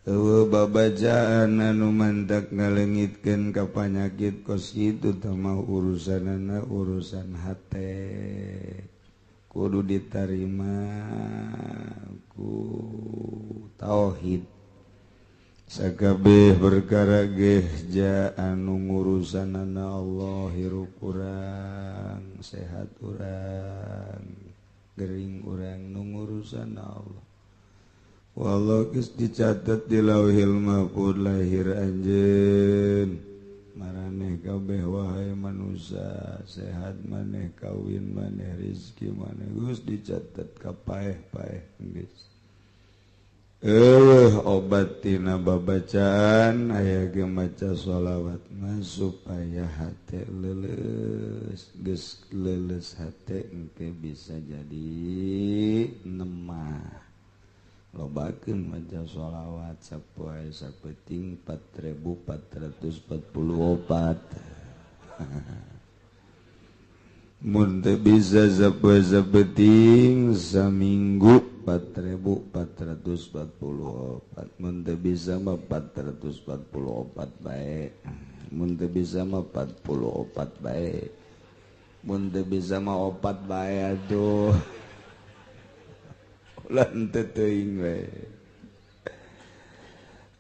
Eueuh babacaan anu mantak ngalengitkeun ka panyakit kos kitu tah mah urusanana urusan hate kudu ditarima ku tauhid. Sakabeh perkara geh ja anu ngurusanana Allah, hirup urang, sehat urang, gering urang nu ngurusan Allah. Wallah geus dicatat di Lauhil Mahfuz lahir anjeun maraneh kabeh wahai manusia, sehat maneh, kawin maneh, rezeki maneh geus dicatat ka paeh-paeh geus. Obat tina babacaan aya ge maca sholawat mah supaya hate leuleus, geus leuleus hate engke bisa jadi nemah. Lobakeun maca sholawat sapoe sapeting 4444. Mun teu bisa sapoe sapeting saminggu 4444. Mun teu bisa mah 444 bae. Mun teu bisa mah 44 bae. Mun teu bisa mah 4 bae atuh. Ulah henteu teuing we.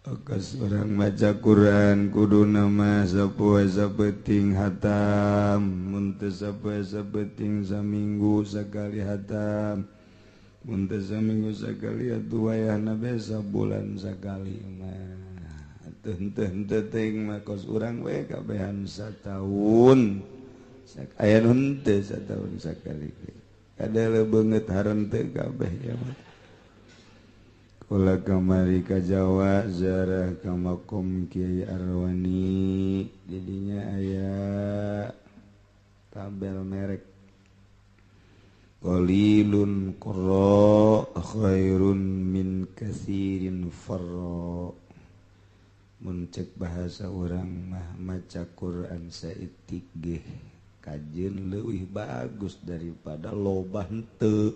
Okas urang maca Quran kuduna mah sapoe sapeting hatam. Mun teu sapoe sapeting saminggu sakali hatam. Mun teu saminggu sakali atuh wayahna be sabulan sakali mah. Atuh henteu teuing mah kos urang we kabehan sataun. Aya nu henteu sataun sakali ge. Kada beungeut harenteu kabeh ya mah. Kula kamari ka Jawa ziarah ka makom Kiai Arwani, didinya aya tabel merek qalilun qara khairun min katsirin farra. Mun cek bahasa urang mah maca Quran saeutik ge kajeun leuwih bagus daripada loba henteu.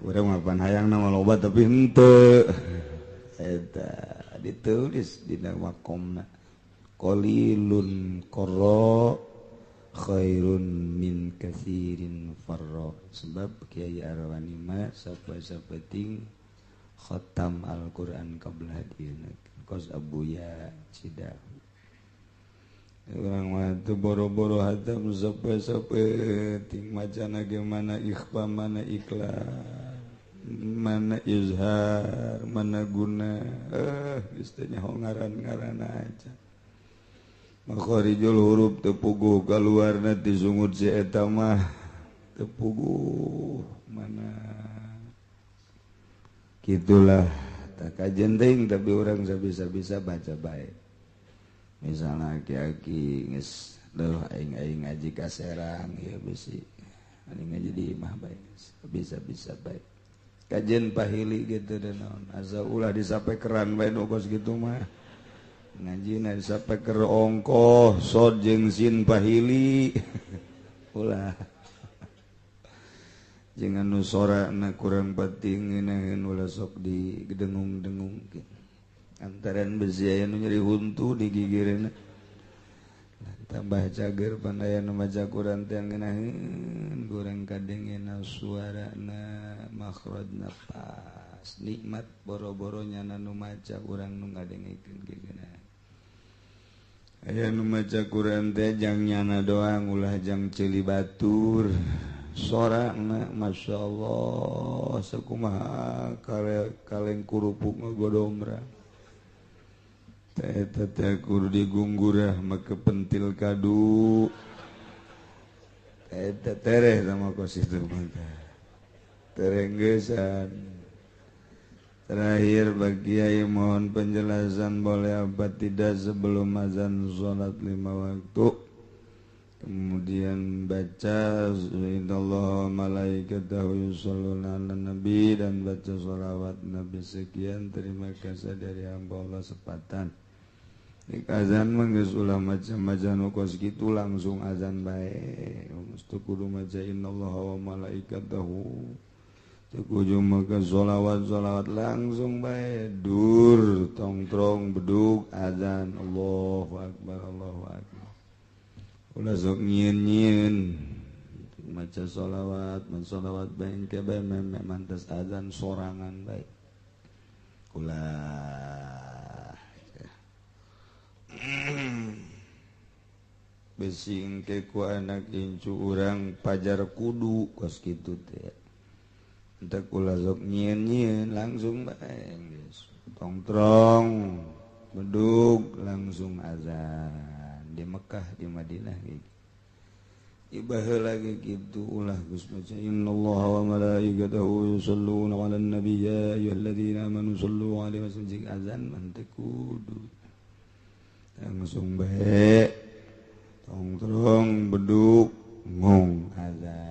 Urang mah pan hayangna mah loba tapi henteu. Eta ditulis dina makomna qalilun qara khairun min katsirin farra. Sebab Kiai Arwani mah sapoe-sapeting khatam Al-Qur'an qabla dieuna kos Abuya Cidahu. Urang mah teu boro-boro hatam sapoe-sapeting macana ge mana ikhfa mana ikhlas mana izhar mana guna, geus teu nyaho ngaran-ngaran aja. Makharijul huruf teu puguh kaluarna ti sungut si eta mah teu puguh mana. Kitulah tak kajen teuing tapi urang sabisa-bisa baca bae. Misalnya aki-aki geus leuh aing-aing ngaji ka Serang ieu bisi aing ngaji di imah bae bisa-bisa bae. Kajen pahili gitu dan naon asa ulah disapekeran bae nu kos kitu mah. Ngajina disapeker ongkoh sod jeung sin pahili. Ulah. Jeung anu sorana kurang penting ngeunaheun ulah sok digedengung-dengungkeun. Antaran besi aya nu nyeri huntu di gigireunna. Tambah cager pan aya nu maca Quran teh ngeunaheun kurang kadengena suarana makhrajna pas nikmat boro-boro nyana nu maca urang nu ngadengekeun ge geunah. Aya nu maca Quran teh jang nyana doang ulah jang ceuli batur. Sorana masyaallah sakumaha kaleng kurupuk ngagodomra. Eta teh kudu digunggurah make pentil kadu. Eta tereh sama kos itu mah. Tereh geusan. Terakhir bagi Kiai mohon penjelasan boleh apa tidak sebelum azan sholat 5 waktu. Kemudian baca innallaha wa malaikatahu yusholluna 'alan nabi dan baca sholawat nabi sekian. Terima kasih dari hamba Allah sepatan. Nek azan mah geus ulah macam-macam nu kos kitu langsung azan bae. Mesti kudu maca innallaha wa malaikatahu. Teu kudu make sholawat-sholawat langsung bae dur tongtrong bedug azan Allahu akbar Allahu akbar. Ulah sok nyieun-nyieun maca sholawat, sholawat bae engke bae meme mantas azan sorangan bae. Ulah besi engke ku anak incu urang pajar kudu kos kitu teh. Entek ulah sok nyieun-nyieun langsung bae geus tongtrong bedug langsung azan di Mekah di Madinah gitu. Ibaheula lagi gitu ulah geus maca innallaha wa malaikatahu yusholluna 'alan nabiy ya ayyuhalladzina amanu shollu 'alaihi wa sallimu azan mah teu kudu langsung bae tongtrong beduk ngong azan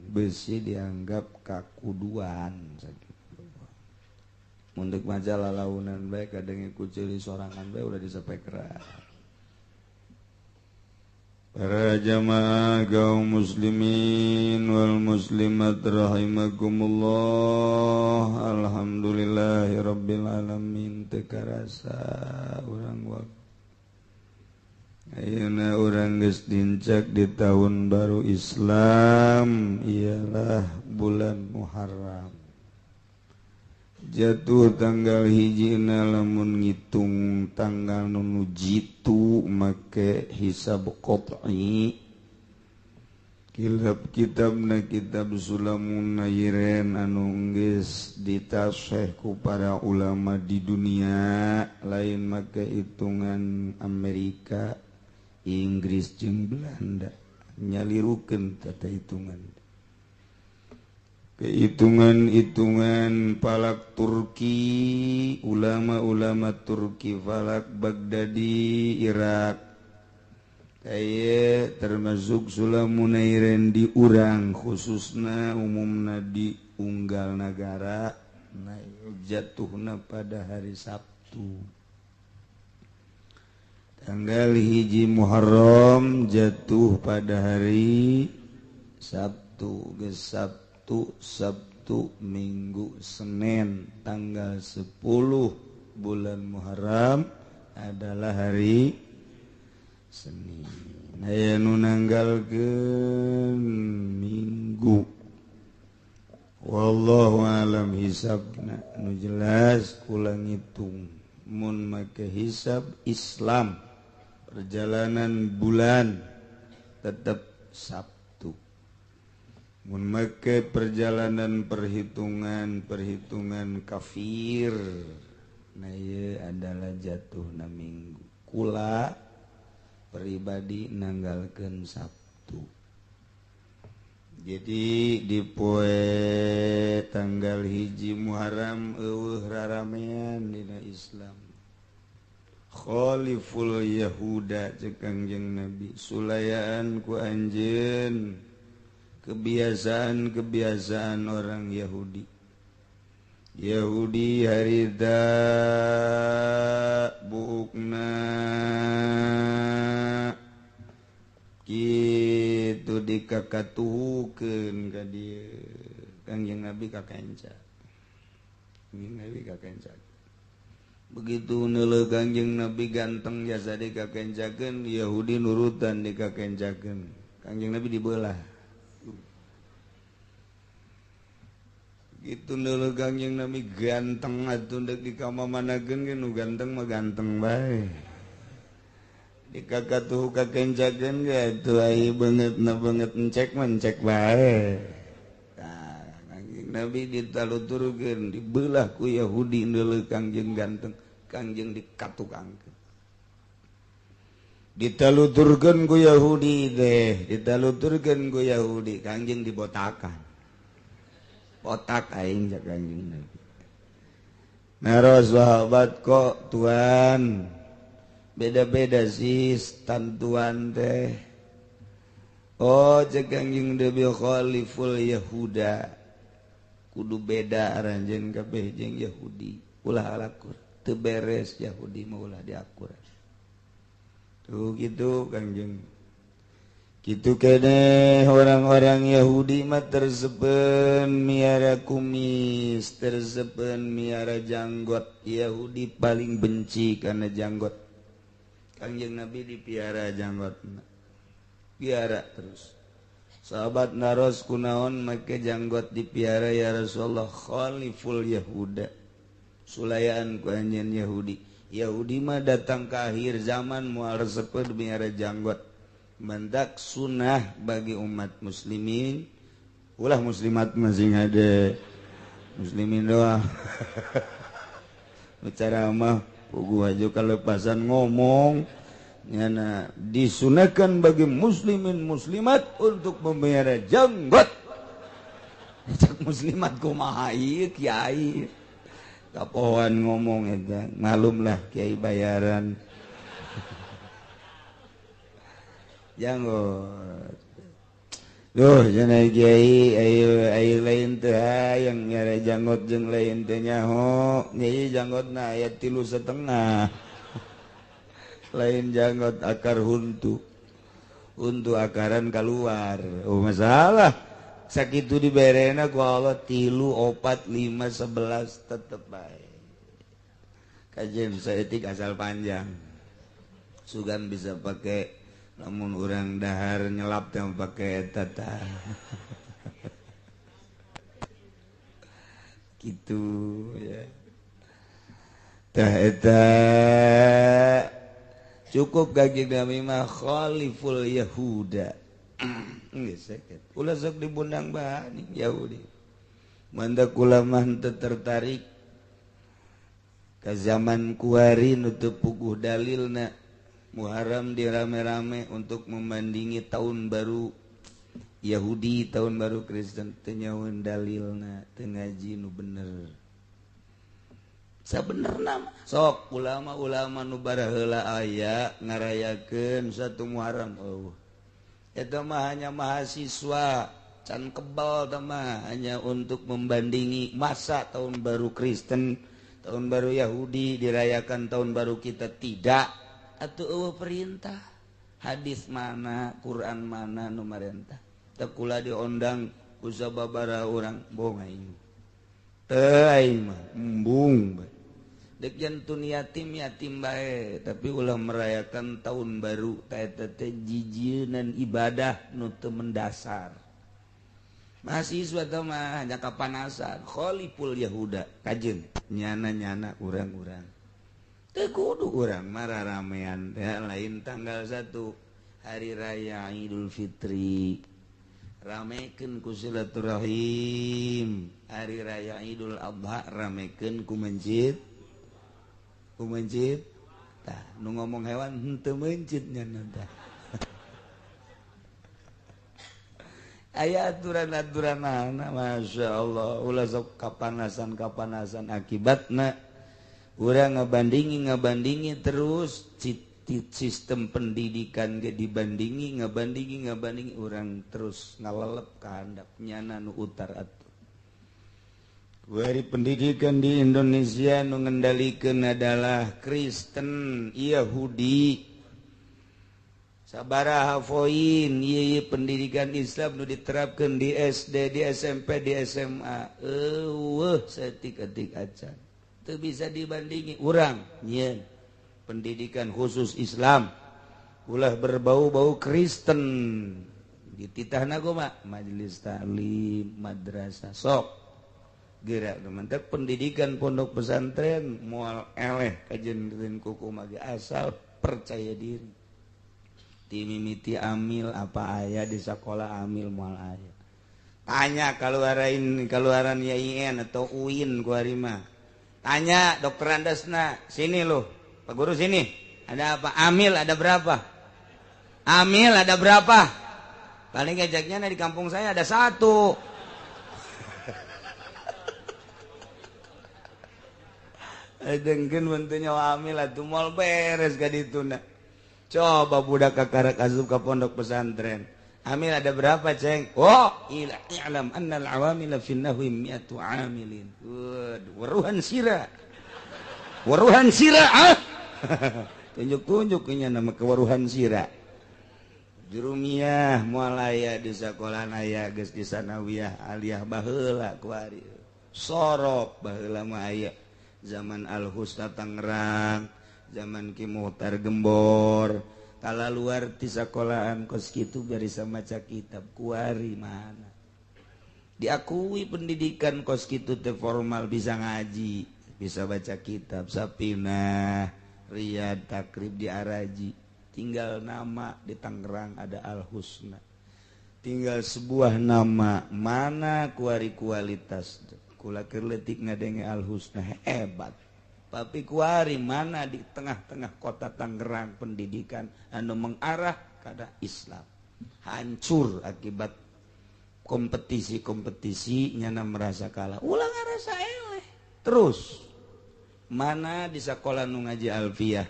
besi dianggap kakuduan sakitu. Mun deuk maca lalaunan bae kadenge ku ceuli sorangan bae ulah disapekeran. Para jamaah kaum muslimin wal muslimat rahimakumullah. Alhamdulillahirabbil alamin. Teu karasa urang waktu ayeuna urang geus dincak di tahun baru Islam, ialah bulan Muharram. Jatuh tanggal hijina lamun ngitung tanggal nu jitu make hisab qat'i. Kilap kitabna kitab Sulamun Nairen anu geus ditaseh ku para ulama di dunia, lain make hitungan Amerika, Inggris jeung Belanda nyalirukeun tata hitungan. Kehitungan-hitungan falak Turki, ulama-ulama Turki falak Baghdadi Irak kaya termasuk Sulamunairen di urang khususna umumna di unggal nagara nah jatuhna pada hari Sabtu tanggal 1 Muharram jatuh pada hari Sabtu geus Sabtu, Minggu, Senin tanggal 10 bulan Muharram adalah hari Senin. Aya nu nanggalkeun Minggu. Wallahu alam hisabna nu jelas kula ngitung mun make hisab Islam perjalanan bulan tetap Sabtu. Mun make perjalanan perhitungan kafir nah ieu adalah jatuhna Minggu. Kula pribadi nanggalkeun Sabtu. Jadi di poe tanggal 1 Muharram eueuh raramean dina Islam. Khaliful Yahuda ceuk Kangjeng Nabi sulayaan ku anjeun kebiasaan-kebiasaan orang Yahudi. Yahudi harita buukna kitu dikakatuhukeun ka dieu. Kangjeng Nabi kakenca. Kangjeng Nabi kakenca. Begitu neuleuh Kangjeng Nabi ganteng jasa dikakencakeun, Yahudi nurutan dikakencakeun. Kangjeng Nabi dibelah. Gitu neuleuh Kangjeng Nabi ganteng atuh deuk dikamamanakeun ge nu ganteng mah ganteng bae. Dikakatuh kakencakeun ge atuh ai beungeutna beungeut encek mah encek bae. Tah Kangjeng Nabi ditaluturkeun dibelah ku Yahudi neuleuh Kangjeng ganteng, Kangjeng dikatukangkeun. Ditaluturkeun ku Yahudi teh, ditaluturkeun ku Yahudi, Kangjeng dibotakan. Otak aing cak Kangjeng Nabi. Naros sahabat kok tuan beda-beda sih tantuan teh. Oh cek Kangjeng Nabi khaliful Yahuda kudu beda aranjeun kabeh jeung Yahudi ulah alakur teu beres Yahudi mah ulah diakur. Tuh gitu Kangjeng. Kitu keneh orang-orang Yahudi mah tersepen miara kumis, tersepen miara janggot. Yahudi paling benci karena janggot. Kangjeng Nabi dipiara janggotna. Piara terus. Sahabat naros kunaon make janggot dipiara ya Rasulullah, khaliful Yahuda. Sulayaan ku anjeun Yahudi. Yahudi mah datang ke akhir zaman moal resepeun miara janggot. Mendak sunnah bagi umat muslimin, ulah muslimat masing ada muslimin doang. Bicara mah puguh aja kalepasan ngomong nyana disunahkan bagi muslimin muslimat untuk memelihara janggot. Cak muslimat kumaha ieu kiai kapohoan ngomong eta malumlah kiai bayaran. Janggot. Duh, cenah kiai ayo ayo lain teh hayang nyare janggot jeung lain teh nyaho. Nyai janggotna aya 3,5. Lain janggot akar huntu. Huntu akaran keluar. Oh masalah. Sakitu diberena ku Allah 3, 4, 5, 11 tetep bae. Kajen saeutik asal panjang. Sugan bisa pakai namun orang dahar nyelap yang pakai tata gitu ya. Tah eta cukup gagi kami mah khaliful Yahuda. Geus sakitu. Ulah sok dibundang bahani Yahudi. Mandak ulama henteu tertarik ka zaman kuari nu teu puguh dalilna. Muharram dirame-rame untuk membandingi tahun baru Yahudi, tahun baru Kristen, teu nyahoeun dalilna, teu ngaji nu bener. Sabenerna mah sok ulama-ulama nu baraheula aya ngarayakeun satu Muharram eueuh. Eta mah hanya mahasiswa can kebal teh mah hanya untuk membandingi masa tahun baru Kristen, tahun baru Yahudi dirayakan tahun baru kita tidak. Atau eueuh perintah hadis mana Quran mana nu marentah teu kula diondang ku sababaraha urang bohong aing teu aing mah embung bae deuk jantun yatim yatim bae tapi ulah merayakan tahun baru ta eta teh jijieun ibadah nu teu mendasar. Mahasiswa teh mah hanya kapanasan khaliful Yahuda kajeun nyana-nyana urang-urang teu kudu urang marah ramean teh lain tanggal 1 hari raya Idul Fitri ramekeun ku silaturahim, hari raya Idul Adha ramekeun ku mencit tah nu ngomong hewan henteu mencit nya tah. Aya aturan-aturanana masyaallah ulah sok kapanasan-kapanasan akibatna urang ngabandingi terus sistem pendidikan ge dibandingi ngabandingi urang terus ngalelep ka handap nyana nu utar atuh. Kuari pendidikan di Indonesia nu ngendalikeun adalah Kristen, Yahudi. Sabaraha poin ieu pendidikan Islam nu diterapkeun di SD, di SMP, di SMA. Eueuh saeutik-eutik acan. Teu bisa dibandingi urang nyieun pendidikan khusus Islam ulah berbau-bau Kristen dititahna kumaha majelis taklim madrasah sok gerak mantap pendidikan pondok pesantren moal eleh kajendeun kuku mah asal percaya diri timimiti amil apa aya di sekolah amil moal aya tanya kaluaran YIN atau UIN ku ari mah. Tanya dokter Andasna, sini loh, Pak Guru sini. Ada apa? Amil ada berapa? Amil ada berapa? Paling ngajaknya di kampung saya ada 1. Dengkeun bentunya amil atuh moal beres ka dituna. Coba budak kakarak asup ka pondok pesantren. Amil ada berapa, Ceng? Oh, i'lam annal awamila fi nahwi mi'atu amilin. Waruhan sira. Waruhan sira, ah. Tunjuk-tunjuk nya nama kewaruhan sira. Jurumiyah moal aya di sakolaan aya geus di sanawiyah aliyah baheula kuari. Sorop baheula mah aya zaman Al-Husna Tangerang, zaman Ki Muhtar Gembor. Kala luar ti sakolaan kos kitu bisa maca kitab kuari mana. Diakui pendidikan kos kitu teh formal bisa ngaji, bisa baca kitab Sapinah, Riyad, Takrib di Araji. Tinggal nama di Tangerang ada Al-Husna. Tinggal sebuah nama mana kuari kualitas. Kula keur leutik ngadenge Al-Husna hebat. Tapi kuari mana di tengah-tengah kota Tangerang pendidikan anu mengarah kada Islam. Hancur akibat kompetisi-kompetisi nyana merasa kalah. Ulah ngarasa eleh. Terus mana di sekolah nu ngaji Alfiyah.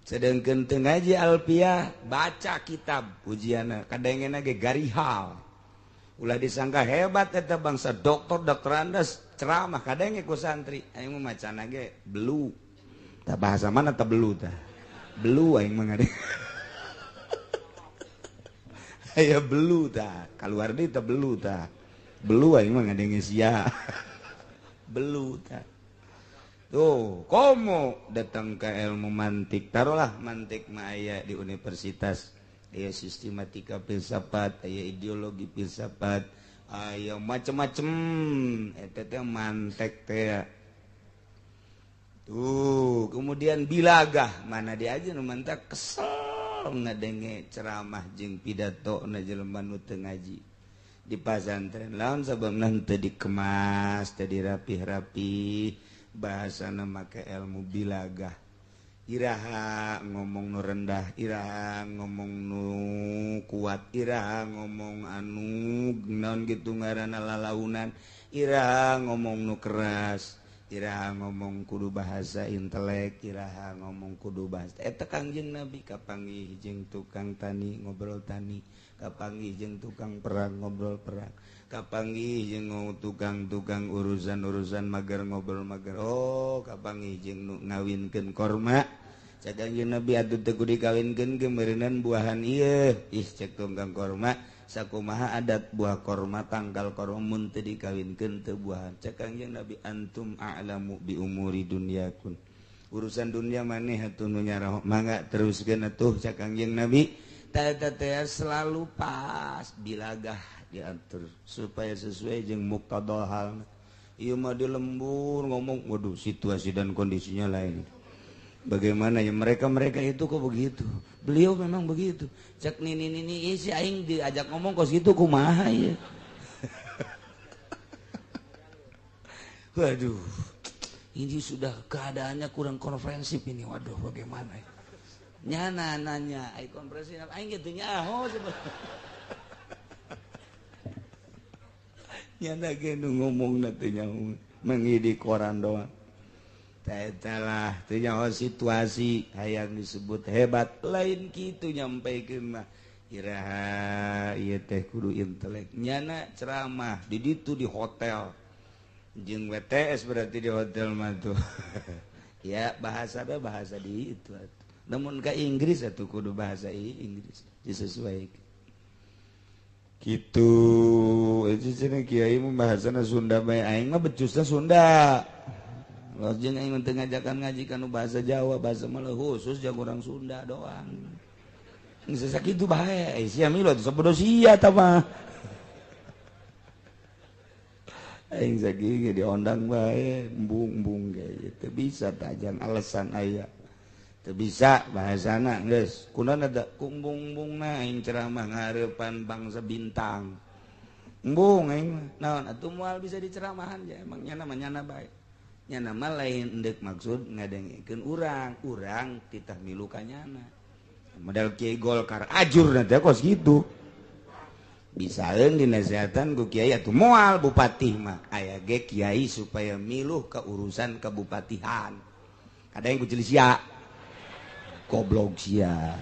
Sedangkan teu ngaji Alfiyah baca kitab ujianna kadangena ge garihal. Ulah disangka hebat eta bangsa doktor doktorandes ceramah kadenge ku santri aing mah macana ge belu. Tah bahasa mana tah belu tah? Belu aing mah ngade. Aya belu tah, kaluar deui tah belu tah. Belu aing mah ngadenge sia. Belu tah. Tuh, komo datang ke ilmu mantik. Taruhlah mantik mah aya di universitas. Aya sistematika filsafat, aya ideologi filsafat, aya macem-macem. Eta teh mantek teh. Tuh, kemudian bilagah mana dia aja nu mantak kesel ngadenge ceramah jeung pidato na jelema nu teu ngaji. Di pasantren laon sababna teu dikemas, teu dirapih-rapi. Bahasana make ilmu bilagah. Iraha ngomong nu rendah, iraha ngomong nu kuat, iraha ngomong anu naon gitu ngaranna lalaunan, iraha ngomong nu keras, iraha ngomong kudu bahasa intelek, iraha ngomong kudu bahasa eta Kangjeng Nabi kapanggih jeung tukang tani ngobrol tani, kapanggih jeung tukang perang ngobrol perang, kapanggih jeung tukang-tukang urusan-urusan mager ngobrol mager. Oh, kapanggih jeung nu ngawinkeun korma. Cek Kangjeng Nabi atuh teu kudu dikawinkeun ge meureunan buahan ieu. Ih cek tukang korma sakumaha adat buah korma tangkal korma mun teu dikawinkeun teu buahan. Cek Kangjeng Nabi antum a'lamu bi umuri dunyakun. Urusan dunia maneh atuh nu nyaraho mangga teruskeun atuh cek Kangjeng Nabi. Tah teh selalu pas bilagah diatur supaya sesuai jeung muqtada hal. Ieu mah di lembur ngomong waduh situasi dan kondisinya lain. Bagaimana ya mereka-mereka itu kok begitu. Beliau memang begitu. Cek nini-nini si aing diajak ngomong kos gitu kumaha ya. Waduh. Ini sudah keadaannya kurang konferensif ini. Waduh bagaimana ya. Nyana nanya ai konferensi aing kitu nyaho nyana ge nu ngomongna teh nyaho mengi di koran doang. Talah teu nyaho situasi hayang disebut hebat lain kitu nyampaikeun mah iraha ieu teh kudu intelek nyana ceramah di ditu di hotel jeung WTS berarti di hotel mah tuh. Ya bahasa be bahasa di itu atuh. Namun ke Inggris atuh kudu bahasa Inggris disesuaikan. Gitu itu cenah kiai mah bahasana Sunda bae aing mah becusna Sunda. Jeung aing teu ngajakan ngaji kanu bahasa Jawa, bahasa malah khusus jeung urang Sunda doang. Geus sakitu bae, sia milu atuh sabodo sia tah mah. Aing sakieu diondang bae, embung-embung ge teu bisa tajan alasan aya. Teu bisa bahasana geus. Kunaon ada kumbung-bumbungna aing ceramah ngarepan bangsa bintang. Embung aing mah. Naon atuh moal bisa diceramahan ja emang nyana mah nyana bae. Nyana mah lain endek maksud ngadengekeun urang, urang titah milu ka nyana. Model Kiai Golkar ajur nanti kos gitu. Bisaeun dinasehatan ku kiai atuh moal bupati mah aya ge kiai supaya miluh ka urusan kebupatihan. Ada yang ku sia. Goblok sia.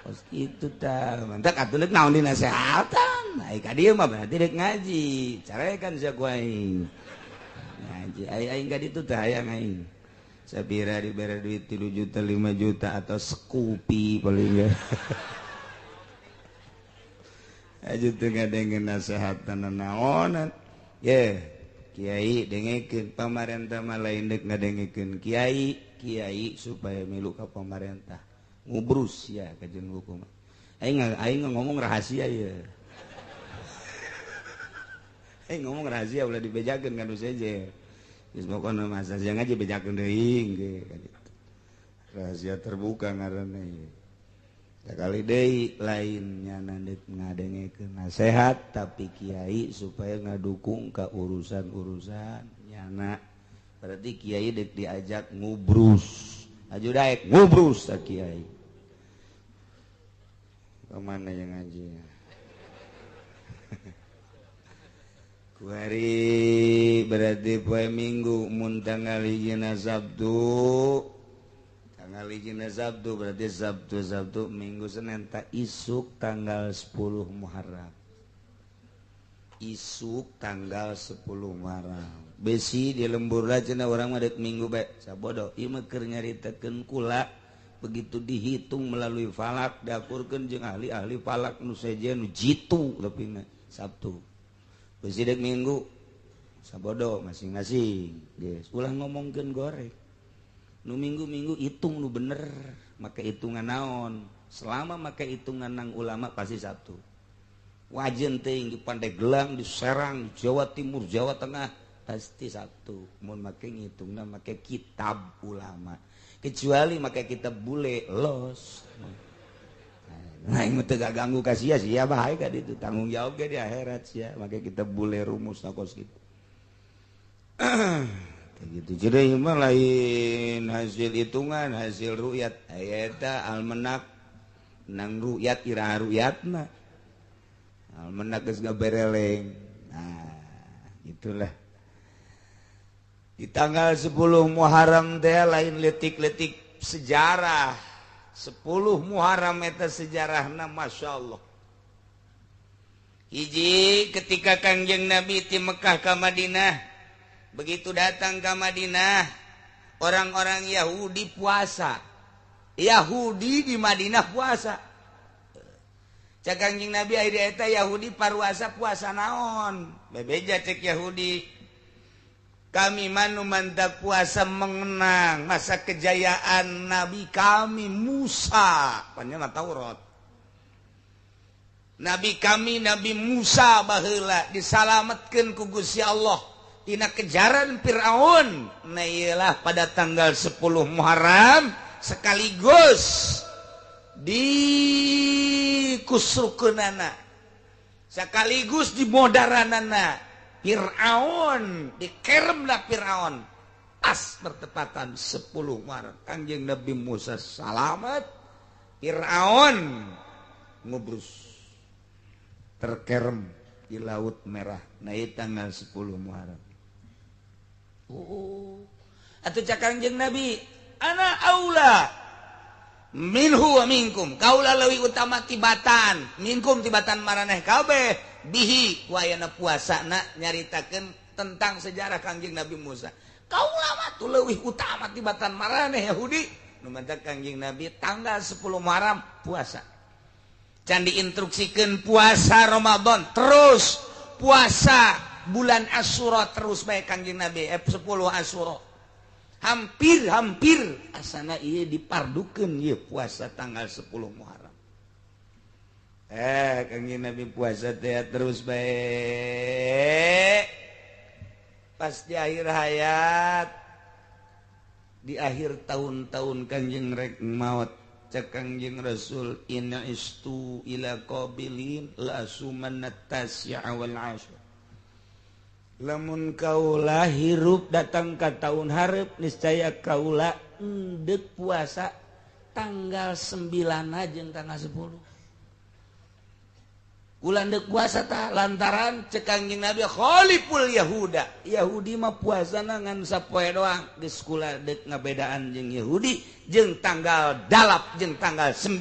Kos kitu tah. Mantak atuh deuk naon dinasehatan. Ai ka dieu mah berarti deuk ngaji. Carekan sia ku aing. Ngaji ai aing ka ditu tah hayang aing. Sapira dibere duit 3 juta 5 juta atau sekupi paling ya. Aja teu ngadengeun nasehatan naonan. Ye, kiai dengekeun pamarentah mah lain deuk ngadengekeun kiai, kiai supaya milu ka pamarentah. Ngubrus ya ka jeung hukum. Aing aing ngomong rahasia ye. Aing ngomong rahasia ulah dibejakeun ka nu seje. Geus pokona mah saja ngaji bejakeun deui ge. Rahasia terbuka ngaranna ieu. Sakali deui lain nyana deuk ngadengekeun nasehat tapi kiai supaya ngadukung ka urusan-urusan nyana. Berarti kiai deuk diajak ngubrus. Aju daek ngubrus ta kiai. Kemana yang ngaji? Kuari berarti poe Minggu mun tanggal hijina Sabtu. Tanggal hijina Sabtu berarti Sabtu Sabtu Minggu Senin tak isuk tanggal 10 Muharram. Isuk tanggal 10 Muharram. Besi di lembur lah cenah urang mah deuk Minggu bae. Sabodo ieu mah keur nyaritakeun kula. Begitu dihitung melalui falak diakurkeun jeung ahli-ahli falak nu sejen nu jitu lepina Sabtu. Besi deuk Minggu sabodo masing-masing geus ulah ngomongkeun goreng. Nu minggu-minggu hitung nu bener make hitungan naon. Selama make hitungan nang ulama pasti Sabtu. Wajen teuing di Pandeglang, di Serang, Jawa Timur, Jawa Tengah pasti Sabtu. Mun make ngitungna make kitab ulama. Kecuali make kitab bule los. Nah, ini teu ganggu ka sia sia bae ka ditu tanggung jawab ge di akhirat sia make kitab bule rumus kos kitu. Gitu. Jadi mah lain hasil hitungan, hasil ru'yat. Eta almenak nang ru'yat iraha ru'yatna. Almenak geus ngabereleng. Nah, itulah. Di tanggal 10 Muharram teh lain letik-letik sejarah. 10 Muharram eta sejarahna Masya Allah. Hiji ketika Kangjeng Nabi ti Mekah ka Madinah, begitu datang ke Madinah, orang-orang Yahudi puasa. Yahudi di Madinah puasa. Cek Kangjeng Nabi aya eta Yahudi paruasa puasa naon? Bebeja cek Yahudi. Kami manu mantap puasa mengenang masa kejayaan Nabi kami Musa. Panjang Taurat. Nabi kami Nabi Musa baheula disalametkeun ku Gusti Allah tina kejaran Fir'aun. Nah iyalah pada tanggal 10 Muharram sekaligus di kusrukeunana, sekaligus di modaranana Fir'aun, dikeremlah Fir'aun pas bertepatan 10 Muharram. Kangjeng Nabi Musa salamet, Fir'aun ngubrus terkerem di Laut Merah. Nah tanggal 10 Muharram. Oh, atau cak Kangjeng Nabi, ana aula minhu wa minkum, kaula leuwih utama tibatan minkum tibatan maraneh kabeh bihi wayana puasana nyaritakeun tentang sejarah Kangjeng Nabi Musa. Kaula mah tuh leuwih utama tibatan maraneh Yahudi. Nu mantak Kangjeng Nabi tanggal 10 Muharram puasa. Can diinstruksikeun puasa Ramadan terus puasa bulan Asyura terus bae Kangjeng Nabi 10 Asyura. Hampir-hampir asana ieu dipardukeun ieu puasa tanggal 10 Muharram. Kangjeng Nabi puasa teh terus bae. Pas di akhir hayat, di akhir tahun-tahun Kangjeng rek maot, cek Kangjeng Rasul inna istu ila qabilin la sumanna tasya wal asyr. Lamun kaula hirup datang ka tahun hareup niscaya kaula endek puasa tanggal 9 jeung tanggal 10. Kula endek puasa tah lantaran cek Kangjeng Nabi khaliful Yahuda. Yahudi mah puasana ngan sapoe doang, geus kula deuk ngabedaan jeung Yahudi jeung tanggal 8 jeung tanggal 9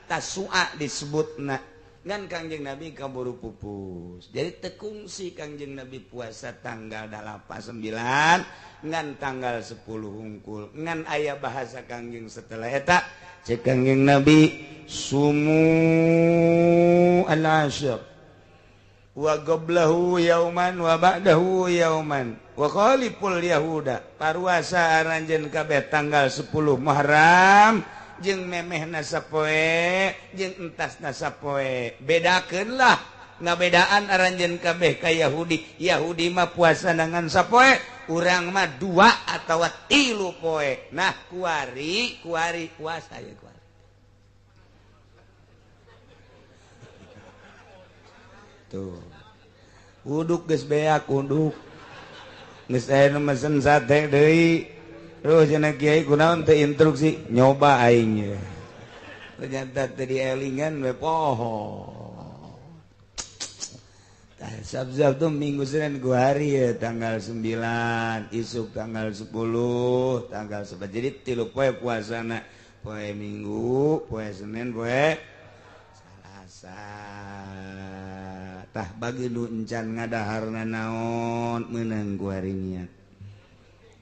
Tasua disebutna. Ngan Kangjeng Nabi kaburu pupus. Jadi tekungsi Kangjeng Nabi puasa tanggal 8 9 ngan tanggal 10 hungkul. Ngan aya bahasa Kangjeng setelah eta cek Kangjeng Nabi sumu al-asyr. Wa qablahu yauman wa ba'dahu yauman. Wa khaliful yahuda. Paruasa aranjeun kabeh tanggal 10 Muharram jeung memehna sapoe jeung entasna sapoe. Bedakeun lah ngabedaan aranjeun kabeh ka Yahudi. Yahudi mah puasa ngan sapoe, urang mah 2 atawa 3 poe. Nah, kuari kuari puasa ya kuari. Tuh. Uduk geus beak uduk. Geus aya nu mesen sate deui. Terus cenah kiai kunaon teu instruksi nyoba aing ye. Ternyata teu dielingan we poho. Tah sab-sab tuh minggu Senin gua hari ya tanggal 9, isuk tanggal 10, tanggal 11. Jadi 3 poe puasana. Poe Minggu, poe Senin, poe Salasa. Tah bagi nu encan ngadaharna naon meunang ku hari niat.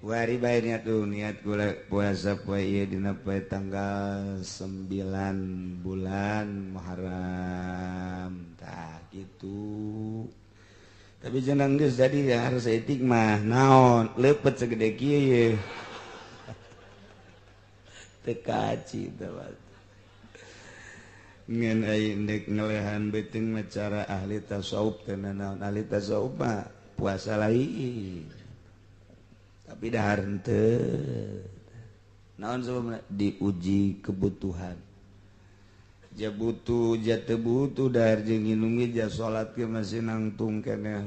Ku hari bae niat tuh niat kula puasa poe ieu dina poe tanggal 9 bulan Muharram. Tah kitu. Tapi jenang geus jadi ya harus etik mah naon leupet segede kieu ye. Teu kaci teh. Ngan aing dek ngelehan beuteung mah cara ahli tasawuf teh naon ahli tasawuf mah puasa lain tapi dahar henteu naon sababna diuji kebutuhan ja butuh ja teu butuh dahar jeung nginum ge ja salat ge masih nangtung keneh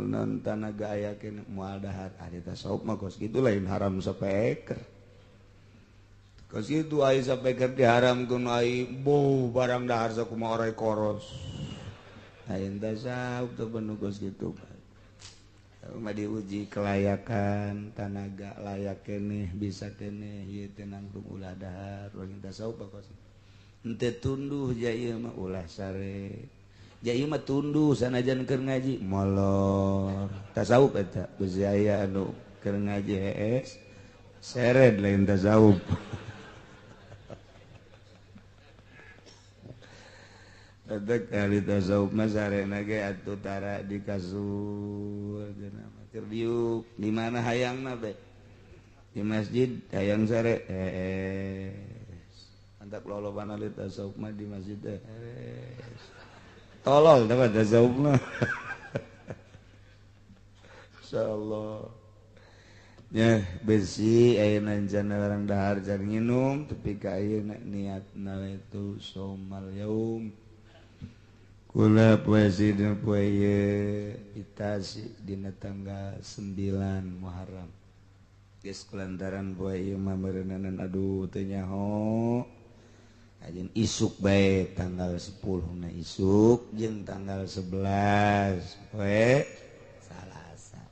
naon tanaga aya keneh moal dahar ahli tasawuf mah kos kitu lain haram sapeker. Kos itu ai sampai keur diharamkeun ai bo barang dahar sakumaha orai koros. Lain tasawuf teh bener kos kitu. Mah diuji kelayakan tanaga layak keneh bisa keneh ieu teh nangtung ulah dahar lain tasawuf kos. Henteu tunduh ja ieu mah ulah sare. Ja ieu mah tunduh sanajan keur ngaji molor. Tasawuf eta geus aya anu keur ngaji hees sered lain tasawuf. Adak ahli tasawuf mah sarena ge atuh tara di kasur geuna mah keur diuk di mana hayangna be di masjid hayang sare hees mantap loloban ahli tasawuf mah di masjid hees tolol teh tasawuf mah. Insyaallah nya besi ayeuna jana barang dahar can nginum tepi ka ayeuna niatna itu somal yaum. Kula puisi dina poe ieu itasi dina tanggal 9 Muharram. Geus kulantaran poe ieu mah meureuneunan aduh teu nyaho. Ajeun isuk bae tanggal 10 na isuk jeung tanggal 11 poe Salasa.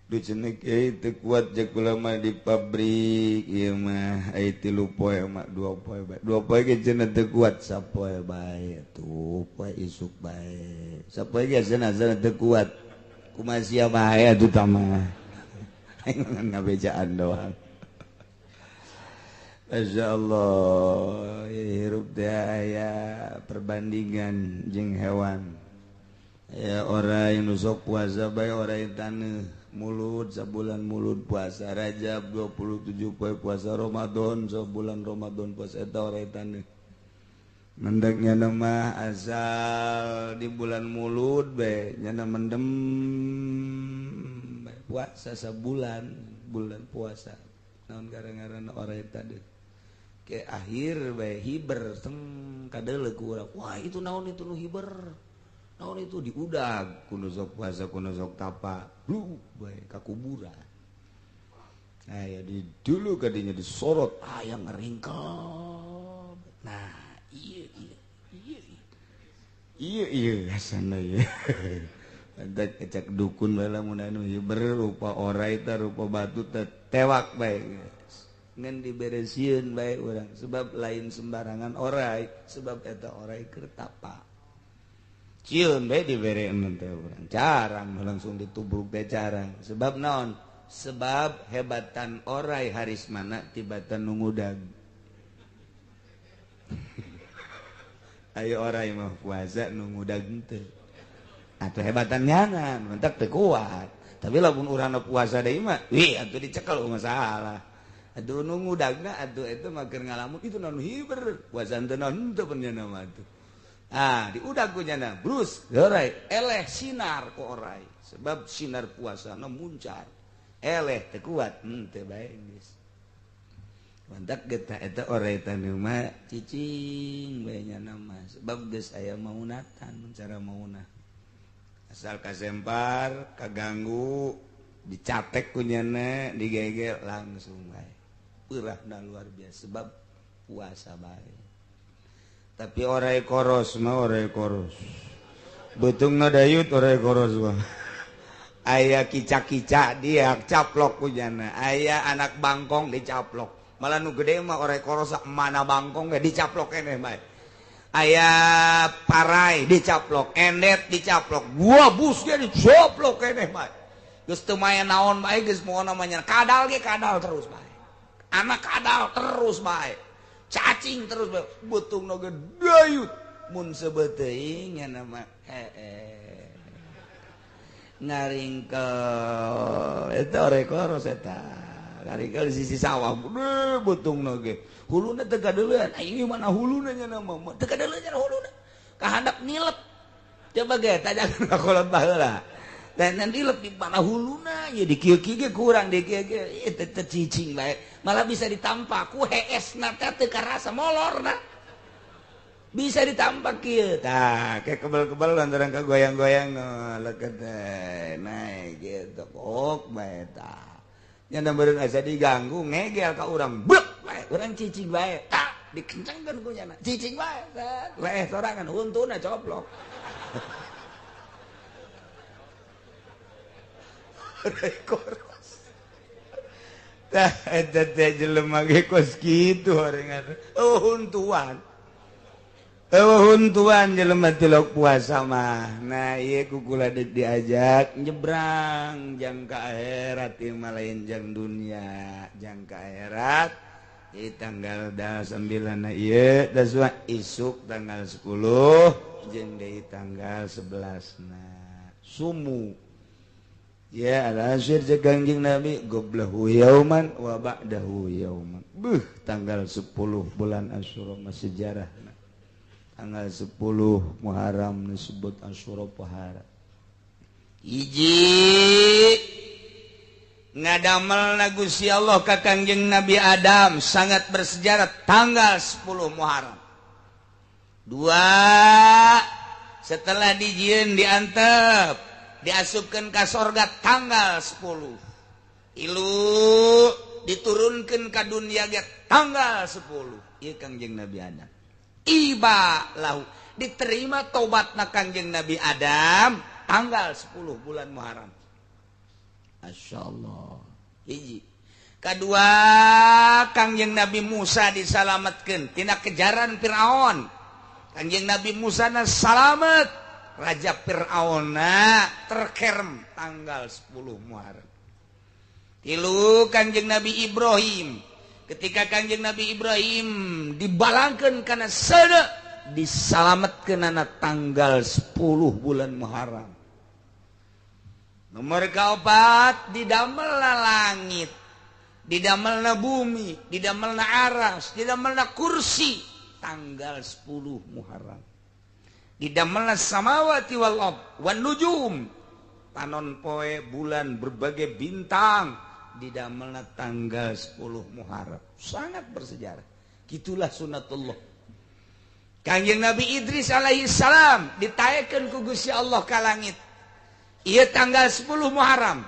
Duh cenah kiai teu kuat jeung kula mah di pabrik ieu mah ai 3 poe mah 2 poe bae. 2 poe ge cenah teu kuat sapoe bae tuh poe isuk bae. Sapoe ge cenah teu kuat. Kumaha sia bae atuh tah mah. Aing ngabejaan doang. Masyaallah hirup teh aya perbandingan jeung hewan. Ya orang nu sok puasa bae orang taneuh mulut sabulan mulut puasa Rajab 27 poe puasa Ramadan sabulan Ramadan puasa eta orang taneuh. Mendek nyana mah asal di bulan mulut bae nyana mendem bae puasa sabulan bulan puasa. Naon gara-garana orang tadi ke akhir bae hiber teng kadeuleu ku urang. Wah itu naon itu nu hiber. Naon itu diudag kudu sok puasa kudu sok tapa lu bae ka kuburan. Nah ya di dulu kadinya disorot aya ngeringkep. Nah iya iya iya iya iya asana ieu. Ada kecak dukun bae lamun anu hiber rupa orai teh rupa batu teh tewak bae. Ngan diberesieun bae urang sebab lain sembarangan orai sebab eta orai keur tapa. Cieun bae dibereun teh urang carang langsung ditubruk teh carang sebab naon sebab hebatan orai harismana tibatan nu ngudag. Ayo orai mah puasa nu ngudag teu. Atuh hebatan nyana mentak teu kuat. Tapi lamun urang puasa deui mah wih atuh dicekel masalah. Aduh nu ngudagna atuh eta mah keur ngalamun itu naon hiber puasa teu naon teu penyana mah atuh. Ah diudag ku nyana brus orai eleh sinar ku orai sebab sinar puasana muncar. Eleh teu kuat teu bae geus. Mantak getah eta orai tanu mah cicing bae nyana mah sebab geus aya maunatan cara maunah. Asal kasempar kaganggu dicatek ku nyana digegel langsung bae. Peurahna luar biasa sebab puasa bae. Tapi orai koros mah orai koros. Beutungna dayut orai koros mah. Aya kicak-kicak dia caplok ku nyana. Aya anak bangkong dicaplok. Malah nu gede mah orai koros mana bangkong ge dicaplok keneh bae. Aya parai dicaplok, endet dicaplok, gua bus ge dicaplok keneh bae. Geus teu maen naon bae geus moal namanya kadal ge kadal terus bae. Anak kadal terus bae. Cacing terus bae. Beutungna ge dayut mun sebeuteung nya mah heeh. Ngaringkel eta orai koros eta. Ngaringkel di sisi sawah gede beutungna ge. Huluna teu kadeuleun. Aing mana huluna nya mah. Teu kadeuleun nya huluna. Kahandap nilep. Coba ge tajakeun ka kolot baheula. Dan nilep di mana huluna ya di kieu-kieu ge kurang di kieu ge ieu teh cicing bae. Malah bisa ditampak ku heesna teh teu karasa molorna. Bisa ditampak kieu. Tah, kayak kebel-kebel lantaran kagoyang-goyang leukeut teh naik gitu kok bae tah. Nya meureun asa diganggu ngegel ka urang blek bae urang cicing bae tah dikencengkeun ku nyana cicing bae leh sorangan huntuna coplok. Koros tah eta teh jelema ge kos kitu horengan oh huntuan. Oh huntuan jelema tilok puasa mah. Nah ieu ku kula deuk diajak nyebrang jang ka akhirat ieu mah lain jang dunya, jang ka akhirat. Ieu tanggal 9 na ieu da isuk tanggal 10 jeung deui tanggal 11 na. Sumu. Ya al-asyir jeung Kangjeng Nabi goblahu yauman wa ba'dahu yauman. Beuh tanggal 10 bulan Asyura mah sejarah. Tanggal 10 Muharram disebut Asyura pohara. Hiji ngadamelna Gusti Allah ka Kangjeng Nabi Adam sangat bersejarah tanggal 10 Muharram. Dua, setelah dijieun diantep diasupkeun ka sorga tanggal 10. Ilu diturunkeun ka dunia ge tanggal 10. Ieu Kangjeng Nabi Adam. Iba lahu diterima tobatna Kangjeng Nabi Adam tanggal 10 bulan Muharram. Masyaallah. Hiji. Kadua Kangjeng Nabi Musa disalametkeun tina kejaran Firaun. Kangjeng Nabi Musa na salamet. Raja Fir'auna terkerem tanggal 10 Muharram. Tilu Kangjeng Nabi Ibrahim. Ketika Kangjeng Nabi Ibrahim dibalangkeun kana seuneu disalametkeunana tanggal 10 bulan Muharram. Nomor kaopat didamelna langit, didamelna bumi, didamelna aras, didamelna kursi tanggal 10 Muharram. Didamelna samawati wal ard wan nujum, panon poe bulan berbagai bintang didamelna tanggal 10 Muharram. Sangat bersejarah. Gitulah sunatullah. Kangjeng Nabi Idris alaihi salam ditaekeun ku Gusti Allah ka langit. Ieu tanggal 10 Muharram.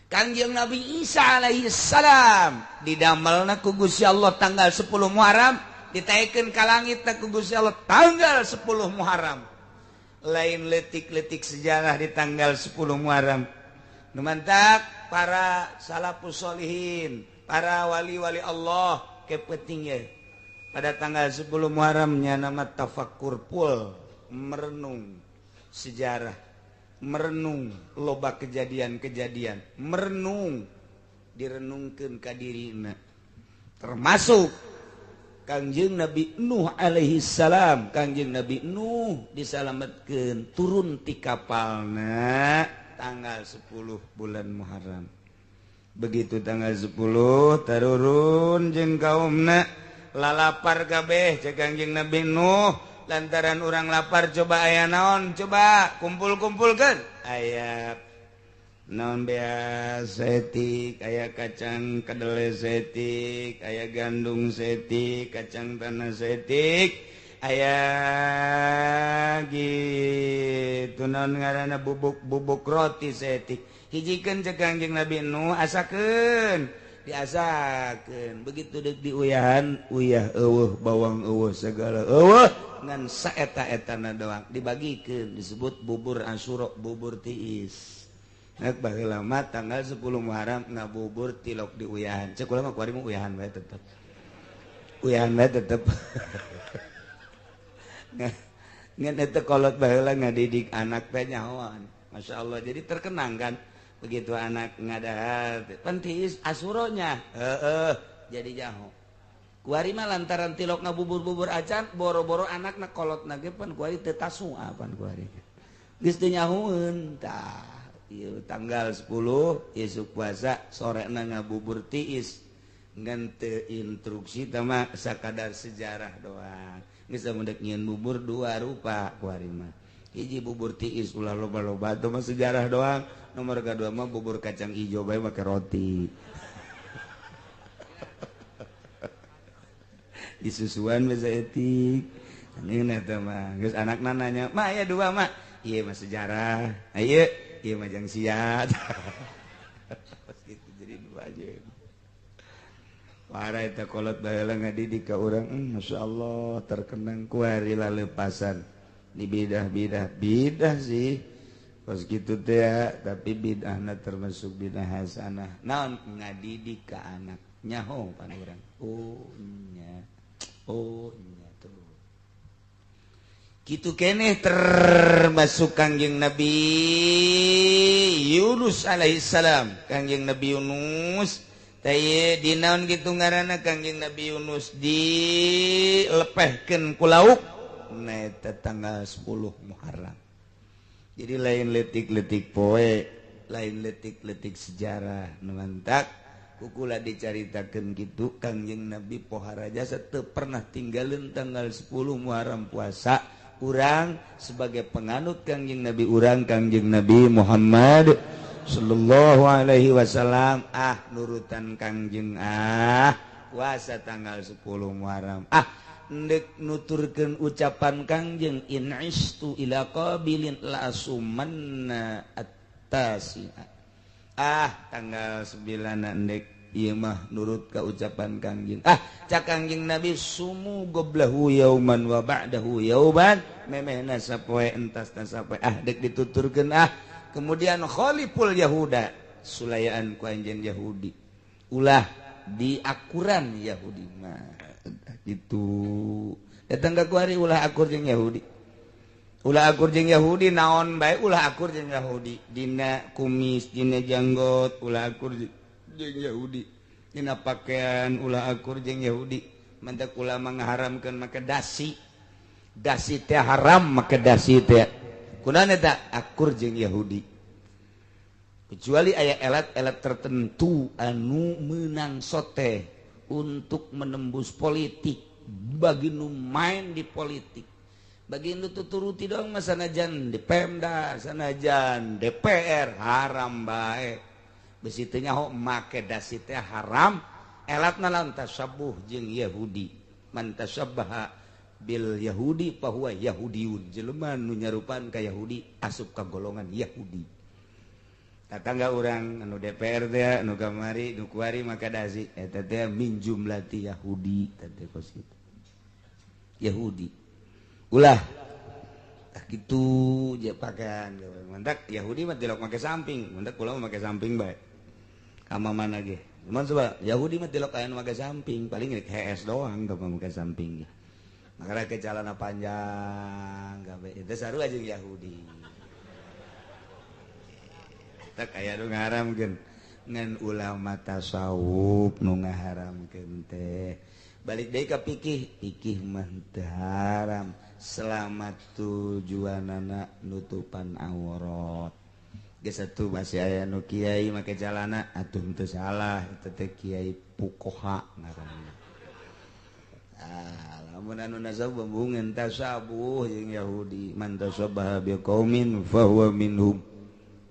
Kangjeng Nabi Isa alaihi salam didamelna ku Gusti Allah tanggal 10 Muharram, ditaekeun ka langit ku Gusti Allah tanggal 10 Muharram. Lain letik-letik sejarah di tanggal 10 Muharram. Nu mantak para salafus solihin, para wali-wali Allah kepentingnya pada tanggal 10 Muharramnya nama tafakkur pul, merenung sejarah, merenung loba kejadian-kejadian, merenung direnungkeun ka dirina. Termasuk Kangjeng Nabi Nuh alaihi salam, Kangjeng Nabi Nuh disalametkeun turun ti kapalna tanggal 10 bulan Muharram. Begitu tanggal 10 tarurun jeung kaumna lalapar kabeh cek Kangjeng Nabi Nuh, lantaran urang lapar coba aya naon, coba kumpul-kumpulkeun aya naon bea setik, aya kacang kedelai setik, aya gandum setik, kacang tanah setik, aya gitu naon ngaranna bubuk-bubuk roti setik. Hijikeun cek Kangjeng Nabi Nuh, asakeun, diasakeun. Begitu deuk diuyahan, uyah eueuh, bawang eueuh, segala eueuh, ngan saeta-etana doang dibagikeun, disebut bubur Asyura, bubur tiis. Nek baheula mah tanggal 10 Muharram ngabubur tilok di uyahan. Cek kula mah kuari mah uyahan bae tetep. Uyahan bae tetep. Ngan eta kolot baheula ngadidik anak teh nyahoan. Masya Allah, jadi terkenang kan. Begitu anak ngadahar pan tiis asuronya, heeh, jadi nyaho. Kuari mah lantaran tilok ngabubur-bubur acan, boro-boro anakna kolotna ge pan kuari teu tasua pan kuari. Geus teu nyahoeun tah. Ieu tanggal 10 isuk puasa sorena ngabubur tiis ngan teu instruksi tah mah sakadar sejarah doang. Geus mun deuk nyieun bubur dua rupa kuari mah. Hiji bubur tiis ulah loba-loba teh mah sejarah doang. Nomor kadua mah bubur kacang ijo bae make roti. Disusuan bisa etik. Anjeunna teh mah geus anakna nanya, "Ma aya dua, Ma." Ieu mah sejarah. Ayeuna ieu mah jang siat. Gitu jadi dua aja. Para eta kolot baheula ngadidik ka urang, masyaallah terkenang kuari lalepasan di bidah-bidah bidah sih. Kos kitu teh tapi bidahna termasuk bidah hasanah. Naon ngadidik ka anak nyaho pan urang. Oh nya. Oh nya tuh. Kitu keneh termasuk Kangjeng Nabi Yunus alaihissalam. Kangjeng Nabi Yunus teh dinaon kitu ngaranna Kangjeng Nabi Yunus dilepehkeun ku lauk na eta tanggal 10 Muharram. Jadi lain letik-letik poe, lain letik-letik sejarah nu mantak kukula dicaritakeun kitu Kangjeng Nabi pohara jasa teu pernah tinggalin tanggal 10 Muharram puasa. Urang sebagai penganut Kangjeng Nabi urang Kangjeng Nabi Muhammad sallallahu alaihi wasallam, ah nurutan Kangjeng ah puasa tanggal 10 Muharram. Ah ndek nuturkeun ucapan Kangjeng in istu ila qabilin la asumanna at-tasi'a. Ah tanggal 9 ndek ieu mah nurut ka ucapan Kangjeng. Ah cak Kangjeng Nabi sumu goblahu yauman wa ba'dahu yauman, memehna sapoe entasna sapoe. Ah dek dituturkeun ah. Kemudian khaliful Yahuda, sulayaan ku anjeun Yahudi. Ulah diakuran Yahudi mah gitu. Datang ka kuari ulah akur jeung Yahudi. Ulah akur jeung Yahudi naon bae ulah akur jeung Yahudi. Dina kumis, dina janggot ulah akur jeung Yahudi. Dina pakaian ulah akur jeung Yahudi. Mantak ulama ngaharamkeun make dasi. Dasi teh haram make dasi teh. Kunaon eta akur jeung Yahudi. Kecuali aya elat-elat tertentu anu meunang sote untuk menembus politik, bagi nu main di politik. Bagi nu tuturuti doang mah sanajan di Pemda, sanajan DPR haram bae. Besi teu nyaho make dasi teh haram, elatna lawan tasabuh jeung Yahudi. Man tasabbaha bil Yahudi fahuwa Yahudiun. Jelema nu nyarupan ka Yahudi asup ka golongan Yahudi. Tatangga urang anu DPR teh anu kamari nu kuari maka dasi eta teh min jumlati Yahudi teh kos kitu. Yahudi. Ulah tah kitu je pakaian mantak Yahudi mah tilok make samping, mantak kula mah make samping bae. Ka mana ge. Cuman coba Yahudi mah tilok aya nu make samping, paling rek hees doang teu make samping. Makanya ke celana panjang gawe itu sarua jeung Yahudi. Tak aya nu ngaharamkeun ngan ulama tasawuf nu ngaharamkeun teh. Balik deui ka fikih, fikih mah teu haram selama tujuanana nutupan aurat. Geus atuh masih aya nu kiai make calana atuh teu salah eta teh kiai fuqaha ngaranna. Ah, lamun anu nasab bembungan tasabuh jeung Yahudi man tasabbaha biqaumin fahuwa minhum.